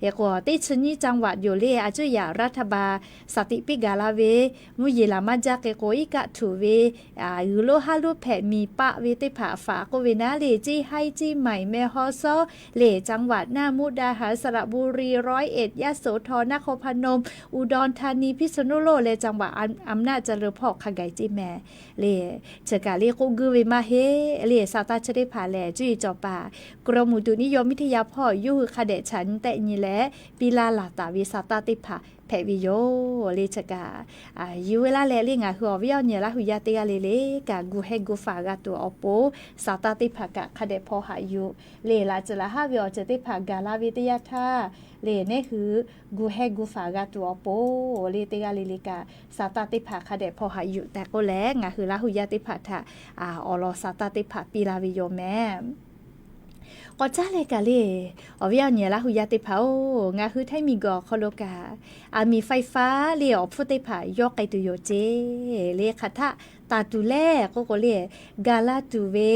Hk'e k'o, teˇ chi nyiˇ จังหวัด yoˬ le, a cuˇ yaꞈ รัฐบาล สติ piˇ gaˬ la ve, mvuhˇ yeˬ laˬ maˇ jaˇ hk'e k'o, iˉ kaˆ htuꞈ ve, g'uiˬ lonˉ haˉ lonˉ hpehꞈ miˬ paˆ ve teˇ hpaˍ faˍ k'oˆ ve naˉ le, เชียงราย เชียงใหม่ แม่ฮ่องสอน le จังหวัดน่าน มุกดาหาร สระบุรี ร้อยเอ็ด ยโสธร นครพนม อุดรธานี พิษณุโลก leh จังหวัดอำนาจเจริญ hpawˇ hk'a gaˬ ceˇ mehˍ. Le chi kaꞈ le k'oˆ guˇ ve maˇ heˆ le, sa taˇ chi teˇ hpaˍ lehˬ cuˇ yiˍ cawˬ paˍ กรมอุตุนิยมวิทยา hpawˇ yawˇ hui hk'a dehꞈ chaꞈ nyi tehˆ nyi leh piˇ laˇ laˬ taˍ ve sa taˇ teˇ hpaˍ hpehꞈ ve yoˬ. Le chi kaꞈ yuˬ ve laˇ leh le, ngaˬ hui awˬ viˉ awˬ nyi Laˇ huˍ yaˇ teˇ g'aˇ le le kaꞈ, gu heh gu faˍ g'a tuˬ awˬ pon sa taˇ teˇ hpaˍ kaꞈ hk'a dehꞈ hpaw haꞈ yuˬ. Le laꞈ ceuˬ laꞈ haˉ ve awˬ ceuˬ teˇ hpaˍ gaˬ la ve teˇ yanˇ htaˇ, le neˉ hui gu heh gu faˍ g'a tuˬ awˬ pon le, teˇ g'aˇ le le kaꞈ sa taˇ teˇ hpaˍ hk'a dehꞈ hpaw haꞈ yuˬ tehꞈ k'oˆ leh, ngaˬ hui Laˇ huˍ yaˇ teˇ hpaˍ htaꞈ awˬ lawn sa taˇ teˇ hpaˍ piˇ la ve yoˬ mehˍ. K'awꞈ caˉ leh kaꞈ le, awˬ viˉ awˬ nyi Laˇ huˍ yaˇ teˇ hpaˍ-oˬ, ngaˬ hui Htaiˇ miˬguiˬ awˬ hk'aw lo kaꞈ aˬ miˍ faiˍ faˉ le awˬ hpfuhˇ teˇ hpaˍ yawˇ k'ai tuˬ yoˬ ceˇ. Le hk'aˬ htaˆ taˍ tuˬ lehˬ k'oˆ k'o le, gaˬ la tuˬ ve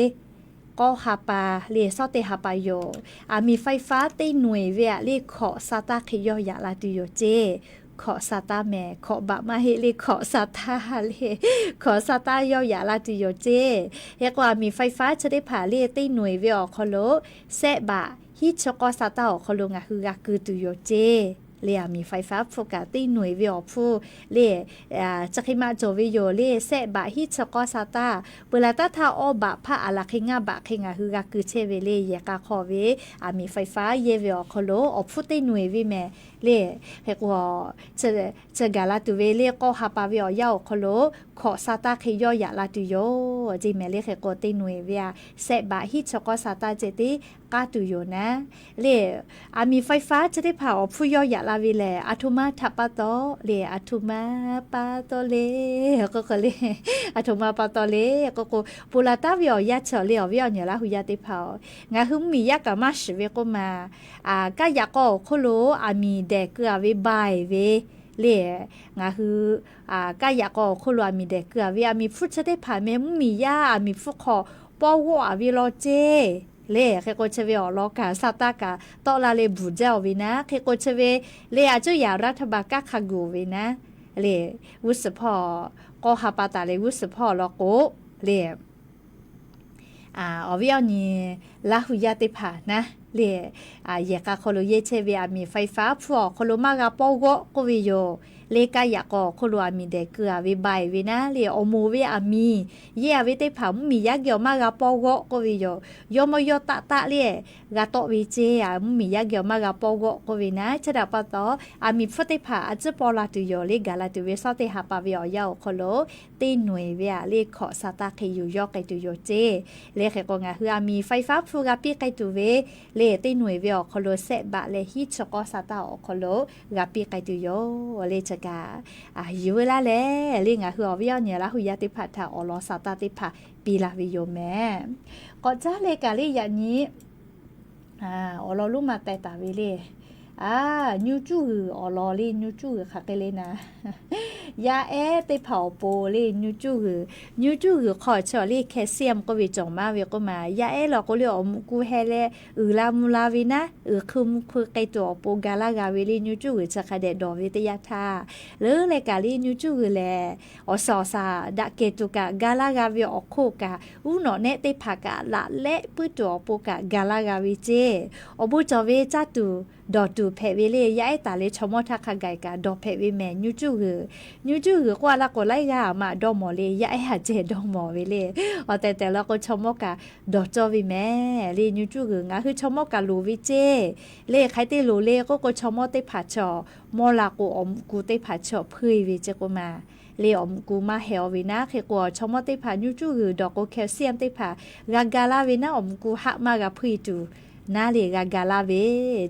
k'awˇ ha pa le, shawˉ teˇ ha pa yoˬ. Aˬ miˍ faiˍ faˉ teˇ nawˬ eˬ ve aꞈ le hkawꞈ sa taˇ hk'e yawˇ yaꞈ la tuˬ yoˬ ceˇ. Hkawꞈ sa taˇ mehˍ, hkawꞈ baꞈ maˇ heˆ le, hkawꞈ sa taˇ le, hkawꞈ sa taˇ yawˇ yaꞈ la tuˬ yoˬ ceˇ. Hk'e k'o, aˬ miˍ faiˍ faˉ chi teˇ hpaˍ le teˇ nawˬ eˬ ve awˬ hk'aw lo sehˆ baꞈ hiˉ chi k'awˇ sa taˇ awˬ hk'aw lo ngaˬ hui g'a keu tuˬ yoˬ ceˇ. Le aˬ miˍ faiˍ faˉ hpfuhˇ kaꞈ teˇ nawˬ eˬ ve awˬ hpfuhˇ le chi hk'e maˇ cawˬ ve yoˬ le, sehˆ baꞈ hiˉ chi k'awˇ sa taˇ peuˬ laˬ taˇ htaˇ, awˇ baꞈ hpaˆ aˬ laˬ hk'e ngaˇ baꞈ hk'e ngaˬ hui g'a keu chehˇ ve le. Yehˬ k'a hk'aw ve aˬ miˍ faiˍ faˉ yehˇ ve awˬ hk'aw lo awˬ hpfuhˇ teˇ nawˬ eˬ ve mehˍ le. Hk'e k'o, chi gaˬ la tuˬ ve le k'awˇ ha pa ve awˬ yanˇ awˬ hk'aw lo hkawꞈ sa taˇ hk'e yawˇ yaꞈ la tuˬ yoˬ ceˇ mehˍ le. Hk'e k'o, teˇ nawˬ eˬ ve aꞈ sehˆ baꞈ hiˉ chi k'awˇ sa taˇ ceh tiˉ k'aˉ tuˬ yoˬ naˉ. Le aˬ miˍ faiˍ faˉ chi teˇ hpaˍ awˬ hpfuhˇ yawˇ yaꞈ la ve lehˬ, aˬ htoꞈ ma htaꞈ pa taw le, aˬ htoꞈ ma pa taw le k'oˆ k'o le, aˬ htoꞈ ma pa taw le k'oˆ k'o, peuˬ laˬ taˉ ve awˬ yanˇ chi le, awˬ viˉ awˬ nyi Laˇ huˍ yaˇ teˇ hpaˍ-oˬ, ngaˬ hui mvuhˇmiˬ yaˇ kaꞈ maˇ shiˍ ve k'oˆ ma, kaˇ yaꞈ k'aw awˬ hk'oˆ lo aˬ miˍ dehˬ keu a ve ba eˬ ve le. Ngaˬ hui kaˇ yaꞈ k'aw awˬ hk'oˆ lo aˬ miˍ dehˬ keu a ve aˬ miˍ hpfuhˇ chi teˇ hpaˍ meh mvuhˇmiˬ yaˇ aˬ miˍ hpfuhˇ hk'aw pawˇ g'awˆ a ve law ceˇ. Le hk'e k'o, chi ve awˬ lawn kaꞈ sa taˇ kaꞈ tawˆ la leh bvuhˬ jaˇ-oˬ ve naˉ. Hk'e k'o, chi ve le a cuˇ yaꞈ รัฐบาล kaˇ hk'a gu-oˬ ve naˉ. Le g'uˇ suhˍ hpawˇ k'awˇ ha pa taˍ leh g'uˇ suhˍ hpawˇ law k'o le, awˬ viˉ awˬ nyi Laˇ huˍ yaˇ teˇ hpaˍ naˉ le, yehˬ k'a hk'aw lo yehˇ chehˇ ve aˬ miˍ faiˍ faˉ hpfuhˇ awˬ hk'aw lo maˇ g'a pawˇ g'awˆ k'oˆ ve yoˬ. Le kaˇ yaꞈ k'aw awˬ hk'oˆ lo aˬ miˍ dehˬ keu a ve ba eˬ ve naˉ le, awˬ moˍ ve aˬ miˍ yehˇ a ve teˇ hpaˍ mvuhˇmiˬ yaˇ geh awˬ maˇ g'a pawˇ g'awˆ k'oˆ ve yoˬ. Yawˇ mawˇ yawˇ taˆ taˆ le g'a tawˆ ve ceˇ, mvuhˇmiˬ yaˇ geh awˬ maˇ g'a pawˇ g'awˆ k'oˆ ve naˉ. Chi htaꞈ pa taw, aˬ miˍ hpfuhˇ teˇ hpaˍ a ciˉ paw la tuˬ yoˬ le, gaˬ la tuˬ ve shawˉ teˇ ha pa ve awˬ yanˇ awˬ hk'aw lo teˇ nawˬ eˬ ve aꞈ le hkawꞈ sa taˇ hk'e yuˬ yawˇ k'ai tuˬ yoˬ ceˇ. Le hk'e k'o, ngaˬ hui aˬ miˍ faiˍ faˉ hpfuhˇ g'a piˇ k'ai tuˬ ve le teˇ nawˬ eˬ ve awˬ hk'aw lo sehˆ baꞈ leh hiˉ chi k'awˇ sa taˇ awˬ hk'aw lo g'a piˇ k'ai tuˬ yoˬ le. Chi kaꞈ yuˬ ve laˇ leh le, ngaˬ hui awˬ viˉ awˬ nyi Laˇ huˍ yaˇ teˇ hpaˍ htaꞈ awˬ lawn sa taˇ teˇ hpaˍ piˇ la ve yoˬ mehˍ. K'awꞈ caˉ leh kaꞈ le yaꞈ nyi awˬ lawn lonˉ ma teh taˍ ve le. A, nyu cuˇ g'uiˬ awˬ lawn le, nyu cuˇ g'uiˬ hk'aˬ hk'e le naˉ, yaˇ ehˉ teˇ hpaˍ awˬ pon le nyu cuˇ g'uiˬ. Nyu cuˇ g'uiˬ hk'aw chi awˬ le แคลเซียม k'oˆ ve cawˬ maˇ ve k'oˆ ma, yaˇ ehˉ lawˬ k'o le awˬ muꞈ ku heh leh uiˍ la mvuh la ve naˉ, uiˍ hkui mvuh hkui k'ai tuˬ awˬ pon ga laˇ g'a ve le nyu cuˇ g'uiˬ chi hk'a dehꞈ dawˬ ve teˇ yanˇ htaˇ, leuˉ leh kaꞈ le nyu cuˇ g'uiˬ lehˬ, awˬ shaˍ awˬ shaˍ daꞈ kehˬ tuˬ kaꞈ ga laˇ g'a ve awˬ hk'oˆ kaꞈ, uˉ nawꞈ nehˆ teˇ hpaˍ kaꞈ laꞈ lehˆ puiˉ tuˬ awˬ pon kaꞈ ga laˇ g'a ve ceˇ. Awˬ bon cawˬ ve caˇ tuˬ dawˬ tuˬ hpehꞈ ve le. Yaˇ ehˉ taˍ leh chaw mawˇ htaˇ hk'a gaˬ kaꞈ dawˬ hpehꞈ ve mehˍ. Nyu cuˇ g'uiˬ, nyu cuˇ g'uiˬ k'oˆ a laˇ k'o laiˉ g'aˇ maꞈ dawˇ mawˬ le. Yaˇ ehˉ a ceh dawˇ mawˬ ve le. Awˬ tehˬ tehˬ law k'o chaw mawˇ kaꞈ dawˬ cawˇ ve mehˍ le. Nyu cuˇ g'uiˬ ngaˬ hui chaw mawˇ kaꞈ loˍ ve ceˇ le. Hk'aˬ hk'e te loˍ le k'oˆ k'o, chaw mawˇ teˇ hpaˍ chaw mawˇ la k'o, awˬ muꞈ ku teˇ hpaˍ chaw hpeuˇ e ve ceˇ k'oˆ ma le. Awˬ muꞈ ku maˇ heh aw ve naˉ hk'e k'o, chaw mawˇ teˇ hpaˍ nyu cuˇ g'uiˬ dawˬ k'o, calcium teˇ hpaˍ g'a ga laˇ ve naˉ, awˬ muꞈ ku haˆ maˇ g'a hpeuˇ e tuˬ naˉ le, g'a ga laˇ ve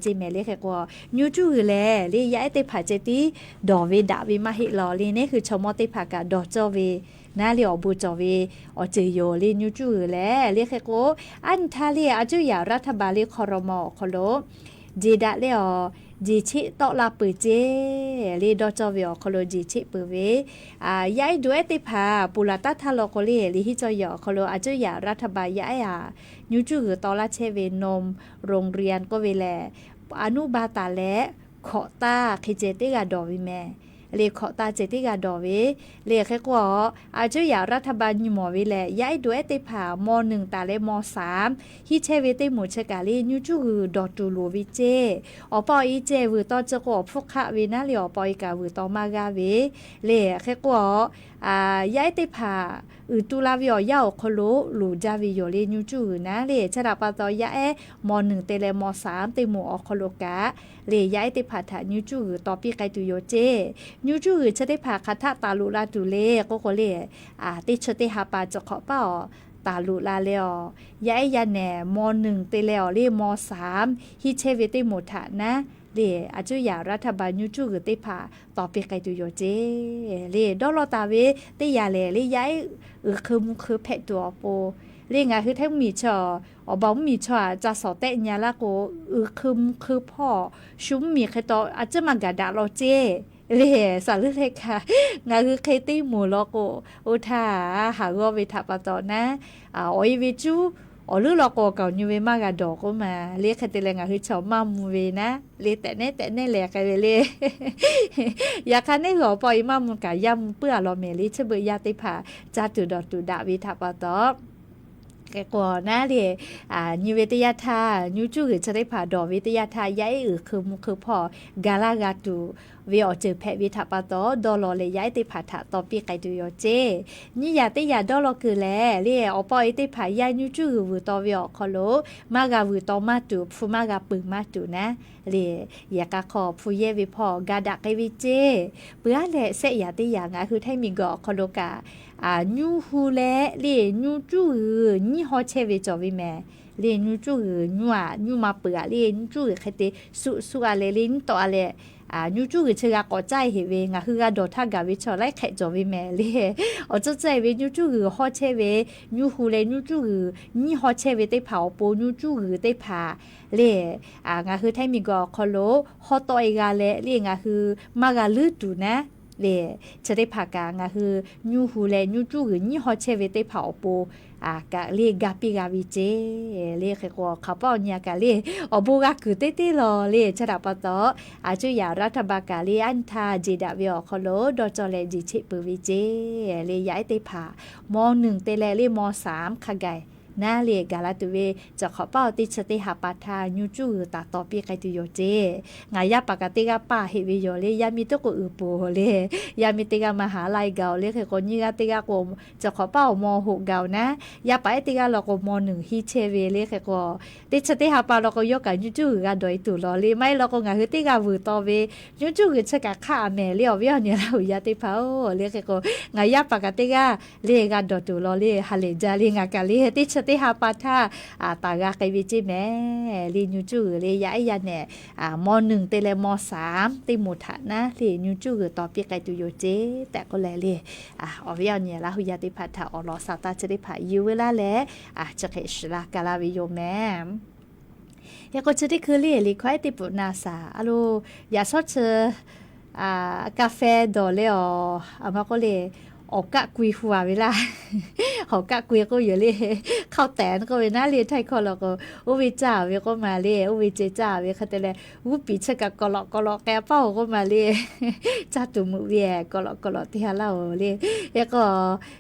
ceˇ mehˍ le. Hk'e k'o, nyu cuˇ g'uiˬ lehˬ le, yaˇ ehˉ teˇ hpaˍ ceh tiˉ dawˬ ve daꞈ ve maˇ heˆ law le. Neˇ hui chaw mawˇ teˇ hpaˍ kaꞈ dawˬ cawˇ ve naˉ le, awˬ bon cawˬ ve awˬ ceuˬ yoˬ le, nyu cuˇ g'uiˬ lehˬ le. Hk'e k'o, aˉ nyi htaˇ le, a cuˇ yaꞈ รัฐบาล le ครม. awˬ hk'aw lo jeˬ daꞈ leh awˬ jeˬ cheˆ tawˆ la peuˬ ceˇ le. Dawˇ cawˇ ve awˬ hk'aw lo jeˬ cheˆ peuˬ ve, yaˇ ehˉ duˬ ehˉ teˇ hpaˍ ponˬ laˬ taˉ htaˇ law k'o le, liꞈ henˇ cawˇ yaꞈ awˬ hk'aw lo a cuˇ yaꞈ รัฐบาล yaˇ ehˉ a nyu cuˇ g'uiˬ taw laˇ chehˇ ve นมโรงเรียน k'oˆ ve lehˬ, a nuˇ baˆ taˍ leh hkawꞈ taˇ hk'e ceh teˇ g'aˇ dawˬ ve mehˍ le. Hkawꞈ taˇ ceh teˇ g'aˇ dawˬ ve le. Hk'e k'o, a cuˇ yaꞈ รัฐบาล nyi mawˬ ve lehˬ, yaˇ ehˉ duˬ ehˉ teˇ hpaˍ ม.หนึ่ง taˍ leh ม.สาม hiˆ chehˇ ve teˇ moˍ chi kaꞈ le, nyu cuˇ g'uiˬ dawˬ tuˬ loˍ ve ceˇ. Awˬ pa awˬ e ceh vuiˬ taw ceh k'o, awˬ hpfuhˇ hk'aˆ ve naˉ le, awˬ pa awˬ e kaꞈ vuiˬ taw maˇ g'aˇ ve le. Hk'e k'o, yaˇ ehˉ teˇ hpaˍ uiˍ tu la ve awˬ yanˇ awˬ hk'aw lo loˍ jaˇ ve yoˬ le, nyu cuˇ g'uiˬ naˉ le. Chi htaꞈ pa taw, yaˇ ehˉ ม.หนึ่ง te leh ม.สาม teˇ moˍ awˬ hk'aw lo kaꞈ le, yaˇ ehˉ teˇ hpaˍ htaꞈ nyu cuˇ g'uiˬ taw piˇ k'ai tuˬ yoˬ ceˇ. Nyu cuˇ g'uiˬ chi teˇ hpaˍ hk'aˬ htaˆ taˍ loꞈ la tuˬ le k'oˆ k'o le, teˇ chi teˇ ha pa cawˬ hk'awꞈ paˇ awˬ taˍ loꞈ la leh awˬ, yaˇ ehˉ yaˇ nehˬ ม.หนึ่ง te leh awˬ le ม.สาม hiˆ chehˇ ve teˇ moˍ htaꞈ naˉ le, a cuˇ yaꞈ รัฐบาล nyu cuˇ g'uiˬ teˇ hpaˍ taw piˇ k'ai tuˬ yoˬ ceˇ le. Dawˇ law taˍ ve teˇ yanˇ lehˬ le, yaˇ ehˉ uiˍ hk'eun mvuh hk'eun hpehꞈ tuˬ awˬ pon le, ngaˬ hui hteˇ mvuhˇmiˬ chaw, awˬ ba mvuhˇmiˬ chaw aꞈ ca shawˍ tehˆ nyi a laˇ k'o, uiˍ hk'eun mvuh hk'eun hpawˇ shu mvuhˇmiˬ hk'e taw a cuˇ maˇ gaˬ daꞈ law ceˇ le. Saˍ leuˉ leh kaꞈ ngaˬ hui hk'e teˇ moˍ law k'o, oˇ htaˇ haˍ g'awˇ ve htaꞈ pa taw naˉ, awˬ e ve cuˉ awˬ leuˉ law k'o, awˬ kaoˬ nyi ve maˇ g'a dawˬ k'oˆ ma le. Hk'e te leh ngaˬ hui chaw maˇ mvuh ve naˉ le, tehꞈ nehˉ tehꞈ nehˉ lehˬ k'ai ve le. Yaꞈ hk'aˇ neˇ hui awˬ pa awˬ e maˇ mvuh kaꞈ, yaˇ mvuh puiˉ a law mehˍ le. Chi beuꞈ yaˇ teˇ hpaˍ ca tuˬ dawˬ tuˬ daꞈ ve htaꞈ pa taw, hk'e k'o naˉ le, nyi ve teˇ yanˇ htaˇ, nyu cuˇ g'uiˬ chi teˇ hpaˍ dawˬ ve teˇ yanˇ htaˇ, yaˇ ehˉ uiˍ hk'eun mvuh hk'eun hpawˇ ga laˇ g'a tuˬ ve awˬ ceuˬ hpehꞈ ve htaꞈ pa taw, dawˇ law leh yaˇ ehˉ teˇ hpaˍ htaꞈ taw piˇ k'ai tuˬ yoˬ ceˇ. Nyiˇ yanˇ teˇ yanˇ dawˇ law kuiˬ lehˬ le, awˬ pa awˬ e teˇ hpaˍ yaˇ nyu cuˇ g'uiˬ vuiˬ taw ve awˬ hk'aw lo maˇ g'a vuiˬ taw maˇ tuˬ, hpu maˇ g'a peuˬ maˇ tuˬ naˉ le, yehˬ k'a hk'aw hpu yehˇ ve hpawˇ ga daꞈ k'ai ve ceˇ. Peuˬ aˉ leh shehˆ yanˇ teˇ yanˇ ngaˬ hui hteˇ miˬ gawˬ awˬ hk'aw lo kaꞈ, nyu hu leh le nyu cuˇ g'uiˬ nyiˇ haw chehˇ ve cawˬ ve mehˍ le. Nyu cuˇ g'uiˬ nyu aꞈ nyu ma peuˬ aꞈ le, nyu cuˇ g'uiˬ hk'e te suˆ suˆ a leh le nyiˇ tawˆ a leh, nyu cuˇ g'uiˬ chi g'a k'awꞈ caˇ e heꞈ ve, ngaˬ hui g'a dawˬ htaˇ gaˬ ve chaw laiˉ hk'ehꞈ cawˬ ve mehˍ le. Awˬ cuˇ caˇ e ve nyu cuˇ g'uiˬ hawˇ chehˇ ve, nyu hu leh nyu cuˇ g'uiˬ nyiˇ haw chehˇ ve teˇ hpaˍ awˬ pon nyu cuˇ g'uiˬ teˇ hpaˍ le, ngaˬ hui hteˇ miˬ gawˬ awˬ hk'aw lo hawˇ tawˆ e g'a leh le, ngaˬ hui maˇ g'a leuˉ tuˬ naˉ le, chi teˇ hpaˍ kaꞈ ngaˬ hui nyu hu leh nyu cuˇ g'uiˬ nyiˇ haw chehˇ ve teˇ hpaˍ awˬ pon kaꞈ le ga piˇ g'a ve ceˇ le. Hk'e k'o, hk'aˬ paˆ awˬ nyi a kaꞈ le, awˬ bon g'a kuiˬ teˇ teˇ law le. Chi htaꞈ pa taw, a cuˇ yaꞈ รัฐบาล kaꞈ le, aˉ nyi htaˇ jeˬ daꞈ ve awˬ hk'aw lo dawˇ cawˇ leh jeˬ cheˆ peuˬ ve ceˇ le. Yaˇ ehˉ teˇ hpaˍ ม.หนึ่ง te leh le ม.สาม hk'a gaˬ naˉ le gaˬ la tuˬ ve, cawˬ hk'awꞈ paˇ awˬ teˇ chi teˇ ha pa htaˇ nyu cuˇ g'uiˬ taˍ taw piˇ k'ai tuˬ yoˬ ceˇ. Ngaˬ yaˇ paˍ kaꞈ teˇ g'aˇ paˇ heꞈ ve yoˬ le. Yaˇ miˇ teˇ k'o uiˍ poˬ le, yaˇ miˇ teˇ g'aˇ มหาลัย gaˬ oˬ le. Hk'e k'o nyiˇ g'aˇ teˇ g'aˇ k'o cawˬ hk'awꞈ paˇ awˬ ม.หก gaˬ oˬ naˉ, yaˇ paˍ ehˉ teˇ g'aˇ law k'o ม.หนึ่ง hiˆ chehˇ ve le. Hk'e k'o teˇ chi teˇ ha pa law k'o yawˇ kaꞈ nyu cuˇ g'uiˬ g'a dawˬ e tuˬ law le. Maˇ heˆ law k'o ngaˬ hui teˇ g'aˇ vuiˬ taw ve nyu cuˇ g'uiˬ chi kaꞈ hk'aˆ a mehˍ le. Awˬ viˉ awˬ nyi Laˇ huˍ yaˇ teˇ hpaˍ oˬ le. Hk'e k'o ngaˬ yaˇ paˍ kaꞈ teˇ g'aˇ le g'a dawˬ tuˬ law le. Ha lehˬ jaˇ le. Ngaˬ kaꞈ le teˇ chi teˇ ha pa htaˇ taˍ g'a k'ai ve ceˇ mehˍ le. Nyu cuˇ g'uiˬ le yaˇ ehˉ yaˇ nehˬ ม.หนึ่ง te leh ม.สาม teˇ moˍ htaꞈ naˉ le nyu cuˇ g'uiˬ taw piˇ k'ai tuˬ yoˬ ceˇ tehꞈ k'oˆ leh le, awˬ viˉ awˬ nyi Laˇ huˍ yaˇ teˇ hpaˍ htaꞈ awˬ lawn saˍ taˇ chi teˇ hpaˍ yuˬ veu laˇ leh, chi hk'e shiˍ la ka laˇ ve yoˬ mehˍ. Hk'e k'o chi teˇ hkui le liꞈ hkawˇ ehˉ teˇ pfuhꞈ na saˍ a lo, yaꞈ shawˉ chi กาแฟ dawˬ leh awˬ, a ma k'oˆ le, awˬ kaˆ kui hu a ve laˇ. Awˬ kaˆ kui k'oˆ yoˬ le, ข้าวแตน k'oˆ ve naˉ le. Htaiˇ hkawˇ law k'o, oˇ ve caˇ ve k'oˆ ma le, oˇ ve ceh caˇ ve hk'e te leh, g'uˇ piˍ chi kaꞈ k'awꞈ lawꞈ k'awꞈ lawꞈ k'ai a paˇ oˬ k'oˆ ma le. Caˇ tuˬ meuꞈ ve k'awꞈ lawꞈ k'awꞈ lawꞈ te ha laˇ oˬ le. Hk'e k'o,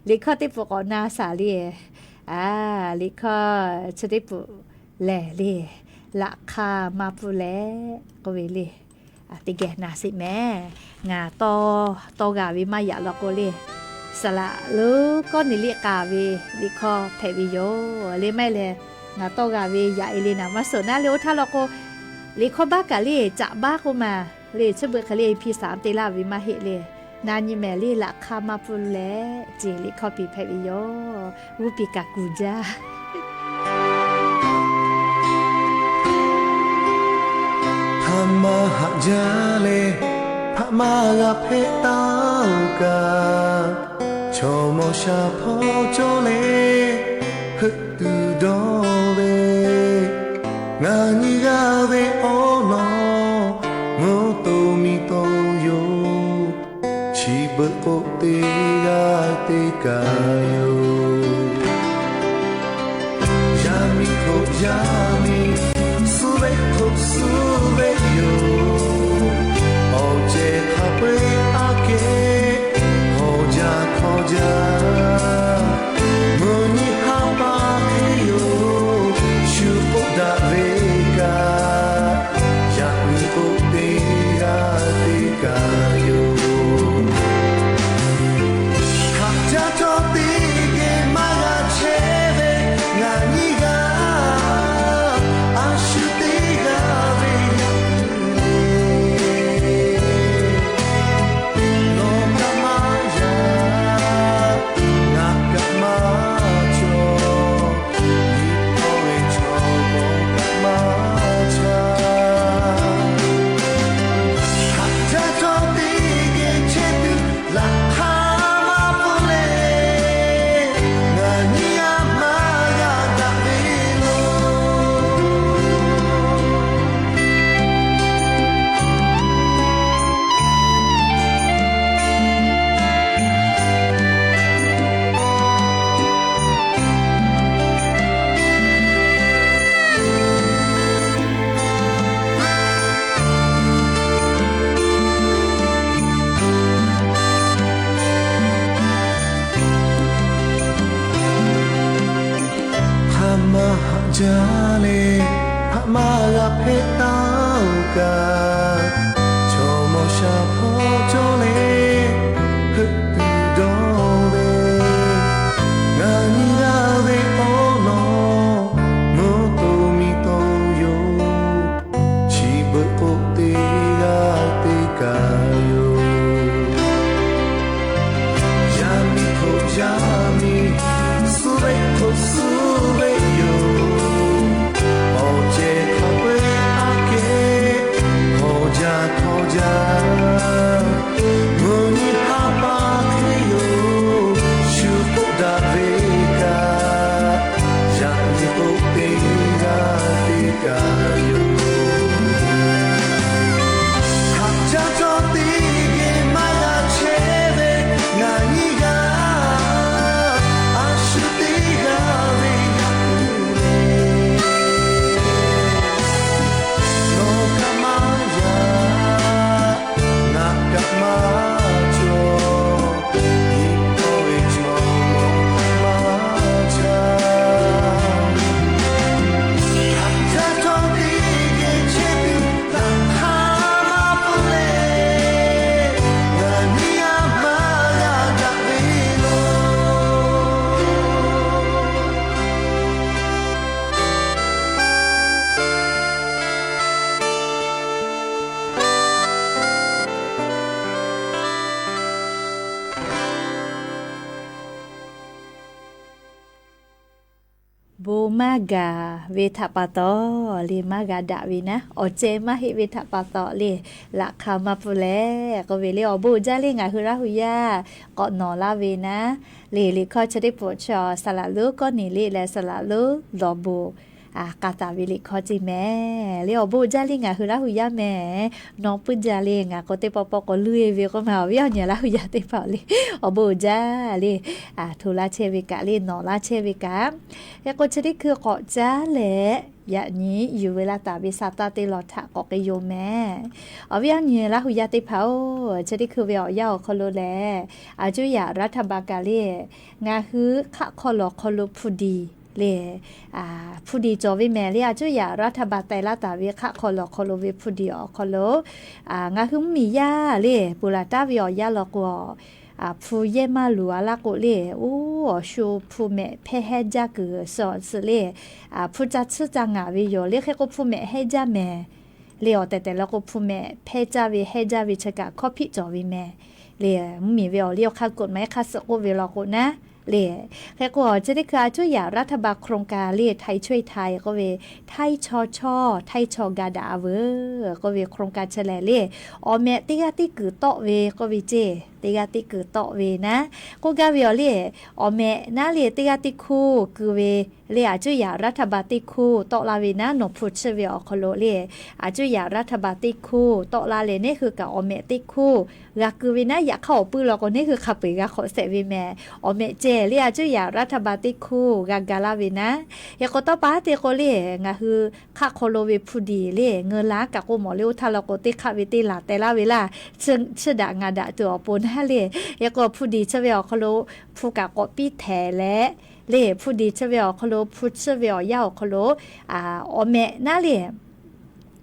liꞈ hkawˇ teˇ pfuhꞈ k'awꞈ na saˍ le. Liꞈ hkawˇ chi teˇ pfuhꞈ lehˬ le, Laꞈ hk'aˇ maˇ pfuhˇ leh k'oˆ ve le. Teˇ geh na sheˍ mehˍ. Ngaˬ tawˇ g'a ve maˇ yaꞈ law k'o le, saˍ laꞈ lonˉ kawˉ neˍ liˆ k'aˍ ve liꞈ hkawˇ hpehꞈ ve yoˬ le. Maˇ heˆ leh, ngaˬ tawˇ g'a ve yaꞈ e le naˍ maˇ suhˍ naˉ le. Oˇ htaˇ law k'o, liꞈ hkawˇ baˆ kaꞈ le caꞈ baˆ k'oˆ ma le, chi beuꞈ hk'e le hpiˇ saˍ te laˇ ve maˇ heˆ le. Na nyi mehˍ le, Laꞈ hk'aˇ maˇ pfuhˇ leh ceˬ liꞈ hkawˇ piˍ hpehꞈ ve yoˬ. G'uˇ piˍ kaꞈ kuˬ jaˇ. Hk'aˬ ma haꞈ jaˇ leh, hpaꞈ ma g'a hpehꞈ taˇ-oˬ kaꞈ, chaw mawˇ sha hpawˇ cawˇ leh heuˆ tuˬ dawˇ ve, ngaˬ nyi g'a ve awˬ lawn mvuhˇ to miˬ to yoˬ. Chi beuꞈ k'o teˇ g'aˇ teˇ kaˬ yoˬ. Yaˇ miˇ hk'oˆ yaˇ miˇ, suhˉ veˆ hk'oˆ suhˉ veˆ yoˬ. Awˬ ceh hk'a peu-eˬ aꞈ kehˉ hawˬ jaˇ hkawˇ jaˇ, mvuhˇ nyi ha pa hk'e yoˬ. Shu k'oˆ daꞈ ve kaꞈ, yaꞈ nyi k'o teˇ g'aˇ teˇ kaˬ yoˬ. Haꞈ jaˇ cawˇ teˇ geh maˇ g'a chehˇ ve, ngaˬ nyi g'aˇ a shu teˇ g'aˇ ve yaꞈ nyi le. Nawˬ kaꞈ maˇ yaꞈ, ngaˬ kaꞈ maˇ cawˬ, nyi paw ve chaw mawˇ kaꞈ maˇ caˇ. Haꞈ jaˇ cawˇ teˇ geh chehˇ tuˬ, laꞈ hk'aˇ maˇ pfuhˇ leh, ngaˬ nyi a maˇ g'a daꞈ ve yoˬ. Hk'aˬ ma haꞈ jaˇ leh, hpaꞈ ma g'a hpehꞈ taˇ-oˬ kaꞈ, chaw mawˇ sha hpawˇ cawˇ leh heuˆ tuˬ dawˇ ve, ngaˬ nyi g'a ve awˬ lawn mvuhˇ to miˬ to yoˬ. Chi beuꞈ k'o teˇ g'aˇ teˇ kaˬ yoˬ. Yaˇ miˇ hk'oˆ yaˇ miˇ, suhˉ veˆ hk'oˆ suhˉ veˆ yoˬ. Awˬ ceh hk'a peu-eˬ aꞈ kehˉ hawˬ jaˇ hkawˇ jaˇ, mvuhˇ nyi ha pa hk'e yoˬ. Shu k'oˆ daꞈ ve kaꞈ, yaꞈ nyi k'o teˇ g'aˇ teˇ kaˬ yoˬ. Haꞈ jaˇ cawˇ teˇ geh maˇ g'a chehˇ ve, ngaˬ nyi g'aˇ a shu teˇ g'aˇ ve yaꞈ nyi le. Nawˬ kaꞈ maˇ yaꞈ, ngaˬ kaꞈ maˇ cawˬ, nyi paw ve chaw mawˇ maˇ caˇ. Haꞈ jaˇ cawˇ teˇ geh chehˇ tuˬ, laꞈ hk'aˇ maˇ pfuhˇ leh, ngaˬ nyi a maˇ g'a daꞈ ve yoˬ. Bon maˇ gaˬ ve htaꞈ pa taw le, maˇ g'a daꞈ ve naˉ, awˬ ceh maˇ heˆ ve htaꞈ pa taw le, laꞈ hk'aˇ maˇ pfuhˇ leh k'oˆ ve le. Awˬ bon uiˍ jaˇ le, ngaˬ hui Laˇ hu yaˇ k'awꞈ nawˬ laˇ ve naˉ le. Liꞈ hkawˇ chi teˇ pawˆ chi saˍ laꞈ lonˉ kawˉ neˍ liˆ leh saˍ laꞈ lonˉ lawˬ bon k'a taˍ ve liꞈ hkawˇ ceˇ mehˍ le. Awˬ bon uiˍ jaˇ le, ngaˬ hui Laˇ hu yaˇ mehˍ. Nawˬ puiˉ jaˇ le, ngaˬ k'o teˇ pawˆ pawˆ k'o luˇ-e ve k'oˆ ma, awˬ viˉ awˬ nyi Laˇ hu yaˇ teˇ hpaˍ le, awˬ bon uiˍ jaˇ le. Hto laˇ chehˇ ve kaꞈ le, nawˬ laˇ chehˇ ve kaꞈ. Hk'e k'o chi teˇ hkui k'awꞈ caˉ leh, yaꞈ nyi yuˬ ve laˇ taˍ ve sa taˇ teˇ lawn htaꞈ k'awꞈ k'ai yoˬ mehˍ. Awˬ viˉ awˬ nyi Laˇ hu yaˇ teˇ hpaˍ-oˬ, chi teˇ hkui ve awˬ yanˇ awˬ hk'aw lo lehˬ, a cuˇ yaꞈ รัฐบาล kaꞈ le, ngaˬ hui hk'aˆ hk'aw lawˬ hk'aw lo hpu diˬ le, hpu diˬ cawˬ ve mehˍ le, a cuˇ yaꞈ รัฐบาล teh laˇ taˍ ve hk'aˆ hk'aw lawˬ hk'aw lo ve hpu diˬ awˬ hk'aw lo, ngaˬ hui mvuhˇmiˬ yaˇ le, ponˬ laˬ taˍ ve awˬ yanˇ law k'o, hpu yehˇ maˇ luˬ a laˇ k'o le, oˇ awˬ shu hpu mehꞈ hpehˇ hehnˇ jaˇ kuiˬ suhˍ le, hpu ca tsuhˇ ca ngaˍ ve yoˬ le. Hk'e k'o hpu mehꞈ hehnˇ jaˇ mehˍ le. Awˬ tehˬ tehˬ law k'o hpu mehꞈ hpehˇ caˇ ve hehnˇ jaˇ ve chi kaꞈ hkawˇ hpiˆ cawˬ ve mehˍ le. Mvuhˇmiˬ ve awˬ liˇ awˬ hk'aˇ กฎหมาย hk'a suhˍ k'oˆ ve law k'o naˉ le, hk'e k'o awˬ chi teˇ hkui a cuˇ yaꞈ รัฐบาล โครงการ le, ไทยช่วยไทย k'oˆ ve, htaiˇ chaw chawˇ htaiˇ chaw ga daꞈ a veuˬ k'oˆ ve โครงการ chi lehˬ le, awˬ mehꞈ teˇ g'aˇ teˇ kuiˬ tawˆ ve k'oˆ ve ceˇ, teˇ g'aˇ teˇ kuiˬ tawˆ ve naˉ k'oˆ gaˇ ve awˬ le, awˬ mehꞈ naˉ le teˇ g'aˇ teˇ hkoˇ keu ve le, a cuˇ yaꞈ รัฐบาล teˇ hkoˇ tawˆ laˇ ve naˉ nawˬ hpu chiˇ ve awˬ hk'aw lo le, a cuˇ yaꞈ รัฐบาล teˇ hkoˇ tawˆ laˇ leh neˉ hui kaꞈ awˬ mehꞈ teˇ hkoˇ g'a keu ve naˉ, yaꞈ hk'aˇ awˬ puiˇ law k'o neˉ hui hk'a peu-eˬ g'a hk'awꞈ shehˍ ve mehˍ. Awˬ mehꞈ ceh le, a cuˇ yaꞈ รัฐบาล teˇ hkoˇ g'a ga laˇ ve naˉ. Hk'e k'o tawˇ pa te k'o le, ngaˬ hui hk'aˆ hk'aw lo ve hpu diˬ le, ngeu laˇ kaꞈ k'oˆ mawˬ le, oˇ htaˇ law k'o teˇ hk'aˆ ve teˇ laˬ teh laˇ ve laˇ, chiˇ daꞈ ngaˬ daꞈ tuˬ awˬ pon naˉ le. Hk'e k'o hpu diˬ chi ve awˬ hk'aw lo hpu kaꞈ k'awꞈ piˇ htehˍ leh le, hpu diˬ chi ve awˬ hk'aw lo hpu chiˇ ve awˬ yanˇ awˬ hk'aw lo awˬ mehꞈ naˉ le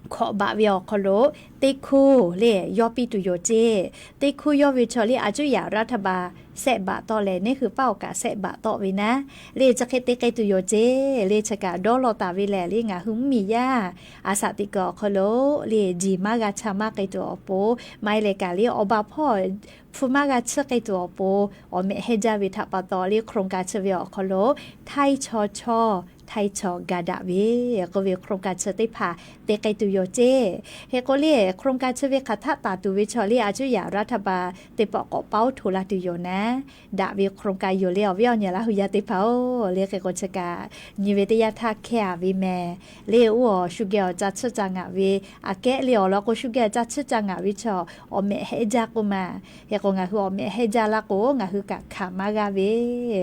hkawꞈ baꞈ ve awˬ hk'aw lo teˇ hkoˇ le yawˇ piˇ tuˬ yoˬ ceˇ. Teˇ hkoˇ yawˇ ve chaw le, a cuˇ yaꞈ รัฐบาล sehˆ baꞈ tawˆ leh neˉ hui paˉ awˬ kaꞈ sehˆ baꞈ tawˆ ve naˉ le, chi hk'e te k'ai tuˬ yoˬ ceˇ. Le chi kaꞈ dawˇ law taˍ ve lehˬ le, ngaˬ hui mvuhˇmiˬ yaˇ a shaꞈ teꞈ kuiˬ awˬ hk'aw lo le, jiˬ maˇ g'a cha maˇ k'ai tuˬ awˬ pon, maˇ heˆ leh kaꞈ le awˬ ba hpawˇ hpu maˇ g'a chiˇ k'ai tuˬ awˬ pon, awˬ mehꞈ hehnˇ jaˇ ve htaꞈ pa taw le, โครงการ chi ve awˬ hk'aw lo htaiˇ chaw chawˇ htaiˇ chaw ga daꞈ ve k'oˆ ve โครงการ chi teˇ hpaˍ te k'ai tuˬ yoˬ ceˇ. Hk'e k'o le, โครงการ chi ve hk'aˬ htaˆ taˍ tuˬ ve chaw le, a cuˇ yaꞈ รัฐบาล teˇ pawˆ k'awꞈ paoˉ hto la tuˬ yoˬ naˉ, daꞈ ve โครงการ yoˬ le. Awˬ viˉ awˬ nyi Laˇ hui yaˇ teˇ hpaˍ-oˬ, le hk'e k'o chi kaꞈ nyi ve teˇ yanˇ htaˇ hkehˇ a ve mehˍ le. Oˇ awˬ shu geh awˬ ca tsuhˇ ca ngaˍ ve, aꞈ kehˉ le awˬ lawn k'o shu geh awˬ ca tsuhˇ ca ngaˍ ve chaw awˬ mehꞈ hehnˇ jaˇ k'oˆ ma. Hk'e k'o ngaˬ hui awˬ mehꞈ hehnˇ jaˇ laˇ k'o ngaˬ hui kaꞈ hkanˍ maˇ g'a ve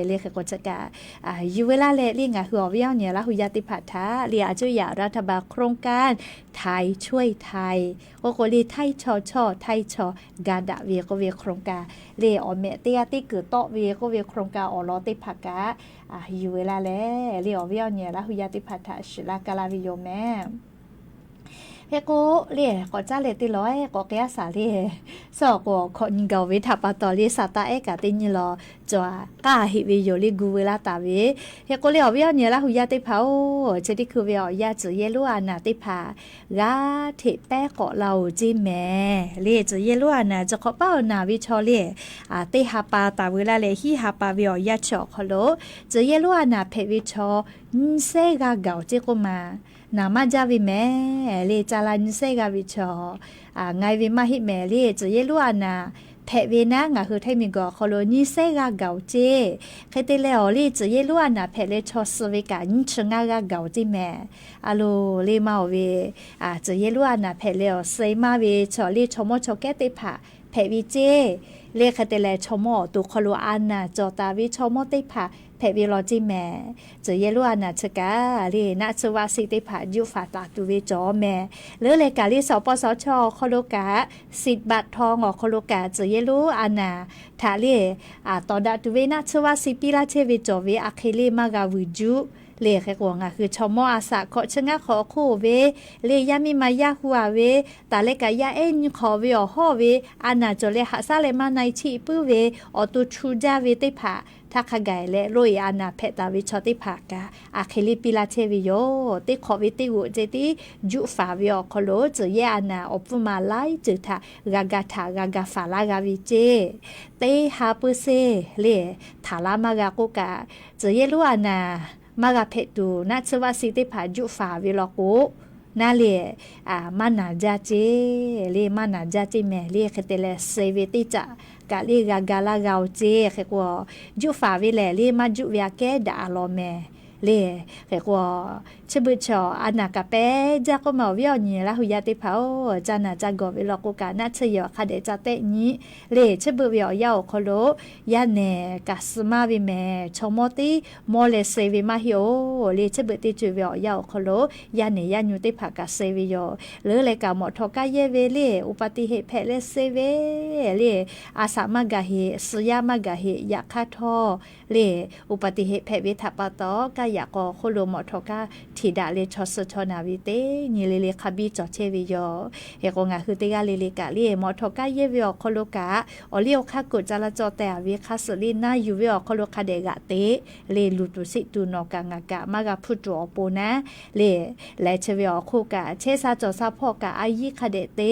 le. Hk'e k'o chi kaꞈ yuˬ ve laˇ leh le, ngaˬ hui awˬ viˉ awˬ nyi Laˇ hui yaˇ teˇ hpaˍ htaꞈ le, a cuˇ yaꞈ รัฐบาล โครงการ ไทยช่วยไทย k'oˆ k'o le, htaiˇ chaw chawˇ htaiˇ chaw ga daꞈ ve k'oˆ ve โครงการ le, awˬ mehꞈ teˇ g'aˇ teˇ kuiˬ tawˆ ve k'oˆ ve โครงการ awˬ lawn teˇ hpaˍ kaꞈ yuˬ ve laˇ leh le, awˬ viˉ awˬ nyi Laˇ hui yaˇ teˇ hpaˍ htaꞈ shiˍ laˇ ka laˇ ve yoˬ mehˍ. Hk'e k'o le, k'awꞈ caˉ leh teˇ lawˬ-e k'awꞈ k'ai a shaˍ le, suhˉ awˬ k'o awˬ hkawꞈ nyi gaˬ ve htaꞈ pa taw le, saˍ taˆ ehˉ kaꞈ teˇ nyi lawˬ cawˬ k'aˇ heˆ ve yoˬ le, gu veu laˇ taˍ ve. Hk'e k'o le, awˬ viˉ awˬ nyi Laˇ hui yaˇ teˇ hpaˍ-oˬ, chi teˇ hkui ve awˬ yanˇ tcuhˬ yehˇ lonˉ a naˍ teˇ hpaˍ g'a hteꞈ pehˉ k'awꞈ la-oˬ ceˇ mehˍ le. Tcuhˬ yehˇ lonˉ a naˍ chi hk'awꞈ paˉ awˬ naˍ ve chaw le, teˇ ha pa taˍ veu laˇ leh hiˉ ha pa ve awˬ yanˇ chi awˬ hk'aw lo tcuhˬ yehˇ lonˉ a naˍ hpehꞈ ve chaw nyiˇ sehˉ g'aˇ gaˬ-oˬ ceˇ k'oˆ ma. Naˍ maˇ jaˇ ve mehˍ le, ca la nyiˇ sehˉ g'aˇ ve chaw ngaˬ ve maˇ heˆ mehˍ le. Tcuhˬ yehˇ lonˉ a naˍ hpehꞈ ve naˉ ngaˬ hui Htaiˇ miˬguiˬ awˬ hk'aw lo nyiˇ sehˉ g'aˇ gaˬ-oˬ ceˇ. Hk'e te leh awˬ le tcuhˬ yehˇ lonˉ a naˍ hpehꞈ leh chaw suh ve kaꞈ nyiˇ chi ngaˇ g'aˇ gaˬ-oˬ ceˇ mehˍ. A loˬ le maˇ-oˬ ve, tcuhˬ yehˇ lonˉ a naˍ hpehꞈ leh awˬ suh maˇ ve chaw le chaw mawˇ chaw kehˉ teˇ hpaˍ hpehꞈ ve ceˇ. Le hk'e te leh chaw mawˇ awˬ to hk'aw lo a naˍ cawˬ taˍ ve chaw mawˇ teˇ hpaˍ hpehꞈ ve law ceˇ mehˍ. Tcuhˬ yehˇ lonˉ a naˍ chi kaꞈ le naˆ tsuhˇ vaˆ siˆ teˇ hpaˍ juˆ faˍ taˍ tuˬ ve cawˬ mehˍ. Leuˉ leh kaꞈ le สปสช awˬ hk'aw lo kaꞈ สิทธิ์บัตรทอง awˬ hk'aw lo kaꞈ tcuhˬ yehˇ lonˉ a naˍ htaꞈ le tawˍ daꞈ tuˬ ve naˆ tsuhˇ vaˆ siˆ piˇ laˇ chehˇ ve cawˬ ve a hk'e le maˇ g'a vuiˬ juˆ. Le hk'e k'o ngaˬ hui chaw mawˇ a shaꞈ hkawꞈ chi ngaˇ hk'awꞈ hk'oˆ ve le, yaˇ miˇ ma yaˇ hu a ve, taˍ leh kaꞈ yaˇ ehˉ nyi hk'awꞈ ve awˬ hawˉ ve, a naˍ cawˬ leh haꞈ shaˉ leh maˇ na-e chiˆ puiˉ ve, awˬ to chu jaˇ ve teˇ hpaˍ htaˇ hk'a gaˬ leh loꞈ-e a naˍ hpehꞈ taˍ ve chaw teˇ hpaˍ kaꞈ a hk'e le piˇ laˇ chehˇ ve yoˬ. Teˇ hk'awꞈ ve teˇ g'oꞈ ceh tiˉ juˆ faˍ ve awˬ hk'aw lo tcuhˬ yehˇ a naˍ awˬ pfuhˇ ma laiˉ ceuˬ htaꞈ g'a ga htaꞈ g'a ga faˍ laˇ g'a ve ceˇ. Teˇ ha pui se le htaˍ laˇ maˇ g'a k'oˆ kaꞈ, tcuhˬ yehˇ lonˉ a naˍ maˇ g'a hpehꞈ tuˬ naˆ tsuhˇ vaˆ siˆ teˇ hpaˍ juˆ faˍ ve law k'o, naˉ le maˇ naˍ jaˇ ceˇ le, maˇ naˍ jaˇ ceˇ mehˍ le. Hk'e te leh suh ve teˇ caꞈ kaꞈ le g'a ga laˇ g'a-oˬ ceˇ. Hk'e k'o juˆ faˍ ve lehˬ le maˇ juˆ ve aꞈ kehˉ daꞈ a law mehˍ le. Hk'e k'o Chi beuꞈ chaw a naˍ kaꞈ pehˉ jaˇ k'oˆ ma, awˬ viˉ awˬ nyi Laˇ hu yaˇ teˇ hpaˍ-oˬ, ca naˍ ca gawˬ ve law k'o kaꞈ naˆ tsuhˇ yehˬ hk'a dehꞈ ca tehˆ nyi le. Chi beuꞈ ve awˬ yanˇ awˬ hk'aw lo yaˇ nehˬ kaꞈ suh maˇ ve mehˍ. Chaw mawˇ teˇ mawˇ leh suh ve maˇ heˆ-oˬ le. Chi beuꞈ teˇ ceuˬ ve awˬ yanˇ awˬ hk'aw lo yaˇ nehˬ yaˇ nyu teˇ hpaˍ kaꞈ suh ve yoˬ. Leuˉ leh kaꞈ mawꞈ htawꞈ kaˇ yehˇ ve le, อุบัติเหตุ hpehꞈ leh suh ve le. A shaꞈ maˇ gaˬ heꞈ, suh yaˇ maˇ gaˬ heꞈ, yaꞈ hk'aˇ htawˇ le, อุบัติเหตุ hpehꞈ ve htaꞈ pa taw, kaˇ yaꞈ k'aw hk'oˆ lo mawꞈ htawꞈ kaˇ htiꞈ daꞈ leh chaw suh chaw naˬ ve teˇ nyi le le hk'a biˇ cawˬ chehˇ ve yoˬ. Hk'e k'o, ngaˬ hui teˇ g'aˇ le le kaꞈ le, mawꞈ htawꞈ kaˇ yehˇ ve awˬ hk'aw lo kaꞈ, awˬ liˇ awˬ hk'aˇ kuˬ ca la caw teh-a ve hk'a suhˍ le, naˇ yuˬ ve awˬ hk'aw lo hk'a dehꞈ g'aꞈ te le, luˬ tuˬ sheˆ tuˬ nawˬ kaꞈ ngaˬ kaꞈ maˇ g'a hpuˇ tuˬ awˬ pon naˉ le, leh chi ve awˬ hk'oˆ kaꞈ chehˇ sha cawˬ sha hpawˇ kaꞈ a yiˉ hk'a dehꞈ te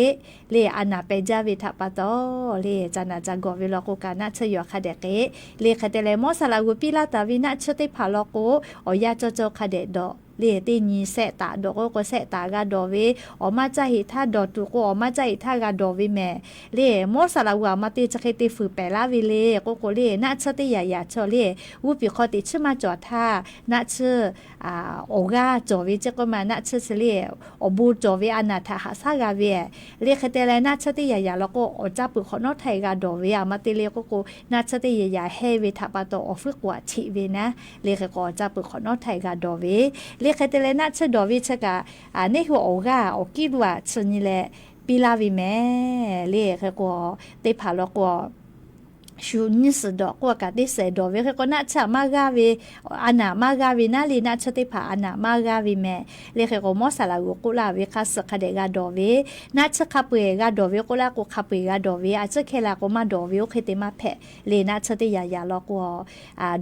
le, a naˍ pehˬ jaˇ ve htaꞈ pa taw le, ca naˍ ca gawˬ ve law k'o kaꞈ naˆ tsuhˇ yehˬ hk'a dehꞈ k'e le. Hk'e te leh, mawˇ saˍ laꞈ g'uˬ piˇ laˇ taˍ ve naˆ tsuhˇ teˇ hpaˍ law k'o, awˬ yanˇ cawˇ cawˇ hk'a dehꞈ dawˬ le. Teˇ nyi sehˆ taˍ dawˬ k'oˆ k'o, sehˆ taˍ g'a dawˬ ve, awˬ maˇ caˇ heꞈ htaˇ dawˬ tuˬ k'o, awˬ maˇ caˇ heꞈ htaˇ g'a dawˬ ve mehˍ le. Mawˇ saˍ laꞈ g'uˬ aˬ ma te chi hk'e te fuiˍ pehˍ laˇ ve le k'oˆ k'o le, naˆ tsuhˇ teˇ yaꞈ yaꞈ chaw le, g'uˇ piˍ hk'aw teꞈ chiˉ maˇ cawˬ htaˇ, naˆ tsuhˇ awˬ g'aˇ cawˬ ve ceˇ k'oˆ ma, naˆ tsuhˇ chi le, awˬ bon cawˬ ve a naˍ htaꞈ haꞈ shaˉ g'a ve le. Hk'e te leh, naˆ tsuhˇ teˇ yaꞈ yaꞈ law k'o, awˬ caˇ peuˬ hk'awꞈ nawˉ htaˇ g'a dawˬ ve, aˬ ma te le k'oˆ k'o, naˆ tsuhˇ teˇ yaꞈ yaꞈ hehˇ ve htaꞈ pa taw awˬ fuiˉ k'oˍ aꞈ cheꞈ ve naˉ le. Hk'e k'o, awˬ caˇ peuˬ hk'awꞈ nawˉ htaˇ g'a dawˬ ve le. Hk'e te leh, naˆ tsuhˇ dawˬ ve chi kaꞈ, neˇ hui awˬ g'aˇ awˬ kiˉ lo aꞈ chi nyi leh piˇ laˇ ve mehˍ le. Hk'e k'o, teˇ hpaˍ law k'o, shu nyiˇ suhˍ dawˬ k'oˆ kaꞈ teˇ suhˍ dawˬ ve. Hk'e k'o, naˆ tsuhˇ aꞈ maˇ g'aˇ ve, a naˍ maˇ g'aˇ ve naˉ le, naˆ tsuhˇ teˇ hpaˍ a naˍ maˇ g'aˇ ve mehˍ le. Hk'e k'o, mawˇ saˍ laꞈ g'uˬ k'oˆ laˇ ve hk'a suhˍ hk'a dehꞈ g'a dawˬ ve, naˆ tsuhˇ hk'a peu-eˬ g'a dawˬ ve k'oˆ laˇ k'o, hk'a peu-eˬ g'a dawˬ ve, a tsuhˇ hkehˇ la k'o maˇ dawˬ ve, oˇ hk'e te maˇ hpehꞈ le. Naˆ tsuhˇ teˇ yaꞈ yaꞈ law k'o,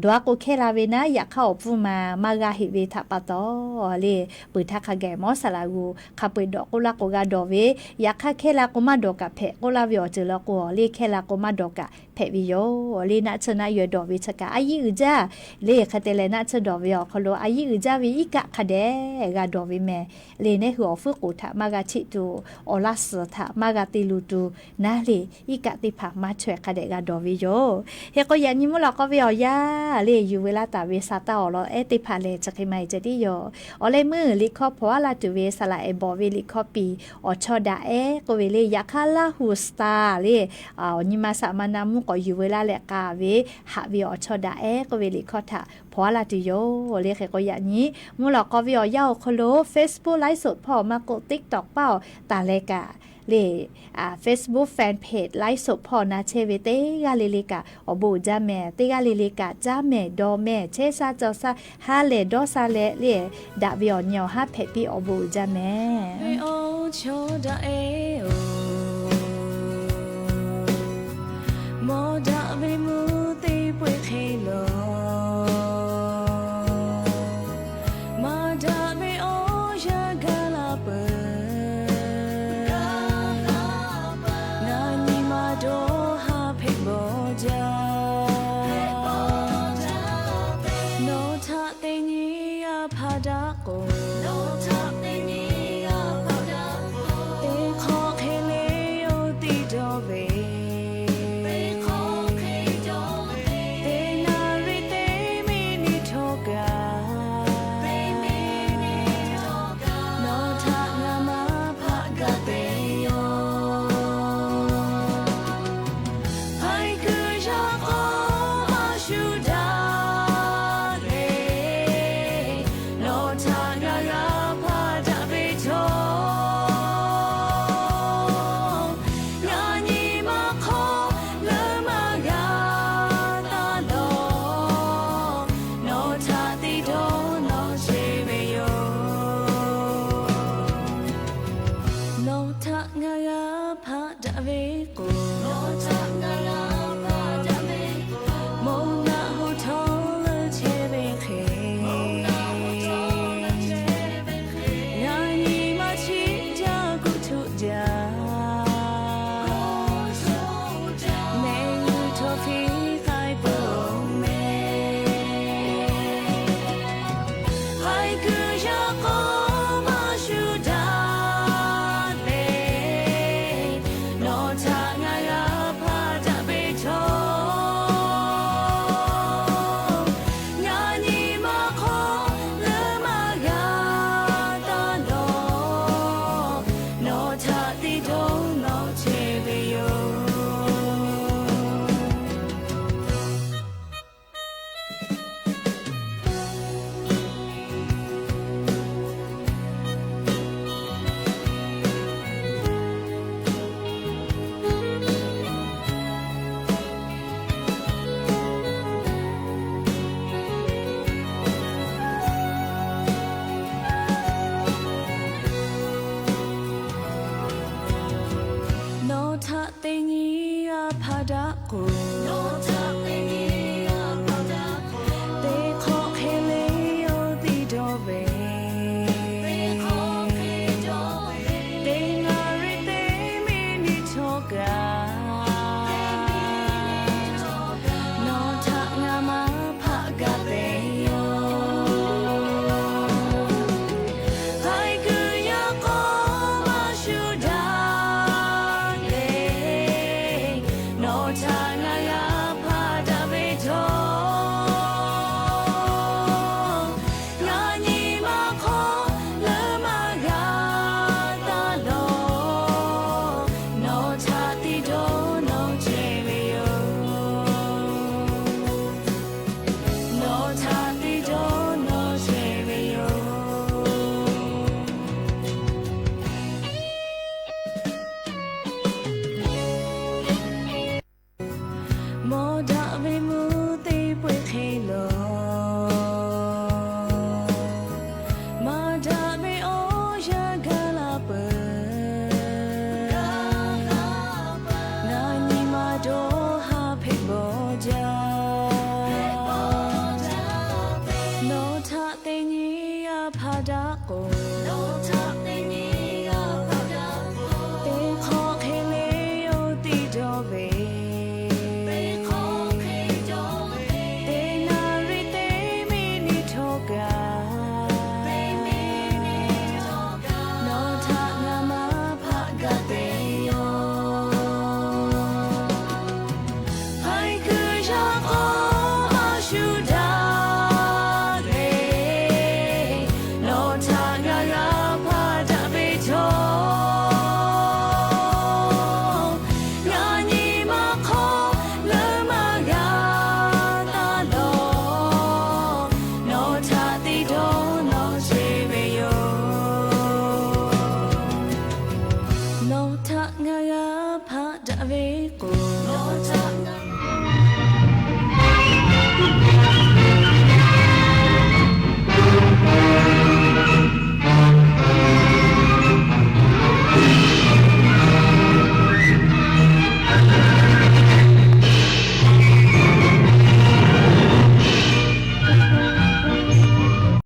dawˬ a k'o hkehˇ la ve naˉ, yaꞈ hk'aˇ awˬ pfuhˇ ma maˇ g'aˇ heꞈ ve htaꞈ pa taw le, peuˬ htaˇ hk'a gaˬ mawˇ saˍ laꞈ g'uˬ hk'a peu-eˬ dawˬ k'oˆ laˇ k'o g'a dawˬ ve, yaꞈ hk'aˇ hkehˇ la k'o maˇ dawˬ kaꞈ hpehꞈ k'oˆ laˇ ve awˬ ceuˬ law k'o, le hkehˇ la k'o maˇ dawˬ kaꞈ hpehꞈ ve yoˬ le. Naˆ tsuhˇ naˆ yehˬ dawˬ ve chi kaꞈ a yiˉ uiˍ jaˇ le. Hk'e te leh, naˆ tsuhˇ dawˬ ve awˬ hk'aw lo a yiˉ uiˍ jaˇ ve iˉ kaˆ hk'a dehꞈ g'a dawˬ ve mehˍ le. Neˇ hui awˬ fuiˉ k'oˍ htaꞈ maˇ g'a cheꞈ tuˬ, awˬ laˇ suhˍ htaꞈ maˇ g'a te luˬ tuˬ naˉ le, iˉ kaˆ teˇ hpaˍ maˇ chaweh hk'a dehꞈ g'a dawˬ ve yoˬ. Hk'e k'o, yaꞈ nyi mvuhˇ lawꞈ k'aw ve awˬ yanˇ le, yuˬ veu laˇ taˍ ve sa taˇ awˬ lawn ehˉ teˇ hpaˍ lehˬ, chi hk'e maˇ heˆ ceh tiˉ yoˬ. Awˬ leh meuˇ liꞈ hkawˇ hpaw aˉ laˇ tuˬ ve saˍ laꞈ ehˍ bawˬ ve liꞈ hkawˇ piˍ awˬ chawˇ daꞈ ehˉ k'oˆ ve le, yaꞈ hk'aˇ Laˇ hu Star le, awˬ nyi ma saꞈ ma na mvuhˇ k'awꞈ yuˬ veu laˇ leh k'a ve haꞈ ve awˬ chawˇ daꞈ ehˉ k'oˆ ve liꞈ hkawˇ htaꞈ hpaw aˉ laˇ tuˬ yoˬ le. Hk'e k'o, yaꞈ nyi mvuhˇ lawꞈ k'aw ve awˬ yanˇ awˬ hk'aw lo Facebook ไลฟ์สด hpawˇ maˇ k'oˆ TikTok paˇ awˬ taˍ leh kaꞈ le, Facebook fan page ไลฟ์สด hpawˇ na chehˇ ve teˇ g'aˇ le le kaꞈ awˬ bon uiˍ jaˇ mehˍ. Teˇ g'aˇ le le kaꞈ caˉ mehˍ dawˬ mehˍ, chehˇ sha cawˬ sha, ha lehˬ dawˇ sha leh le, daꞈ ve awˬ nyi awˬ haˉ hpehꞈ piˇ awˬ bon uiˍ jaˇ mehˍ. Ve awˬ chawˇ daꞈ ehˉ-oˬ, mawˇ daꞈ ve mvuhˇ teˇ pawehˇ hk'e lawˬ, maˇ daꞈ ve awˬ yanˇ gaˇ la peuˬ. Ngaˬ nyi ma dawˇ ha hpehꞈ bawˬ jaˇ. Nawˬ htaꞈ teˇ nyi a hpaˇ daꞈ k'o, teˇ hk'awꞈ hk'e le oˇ tiˇ dawˇ ve, teˇ naˍ riˍ teˇ miˬ niˬ htawˇ kaꞈ, nawˬ htaꞈ ngaˬ maˇ hpaˆ gaˇ te yoˬ. Haiˬ kuiˬ yaˇ k'awꞈ maˇ shu daꞈ le, nawˬ htaꞈ ngaˬ g'a hpaˇ daꞈ ve htawˇ, ngaˬ nyi ma hk'aw leuˉ maˇ g'a taˇ lawˬ. Nawˬ htaꞈ te dawˇ nawˬ chehˇ ve yoˬ. Nawˬ htaꞈ ngaˬ g'a hpaˇ daꞈ ve k'o, mvuhˇ naˆ hoꞈ htawˇ leuˉ chehˇ ve hk'e, ngaˬ nyi ma chiˇ jaˇ kuˇ htuˆ jaˇ. Mehˆ g'uˇ htawˇ hpiˇ k'ai peuˬ mehˍ. Haiˬ kuiˬ yaˇ k'awꞈ maˇ shu daꞈ le, nawˬ htaꞈ ngaˬ g'a hpaˇ daꞈ ve htawˇ, ngaˬ nyi ma hk'aw leuˉ maˇ g'a daꞈ k'oˆ,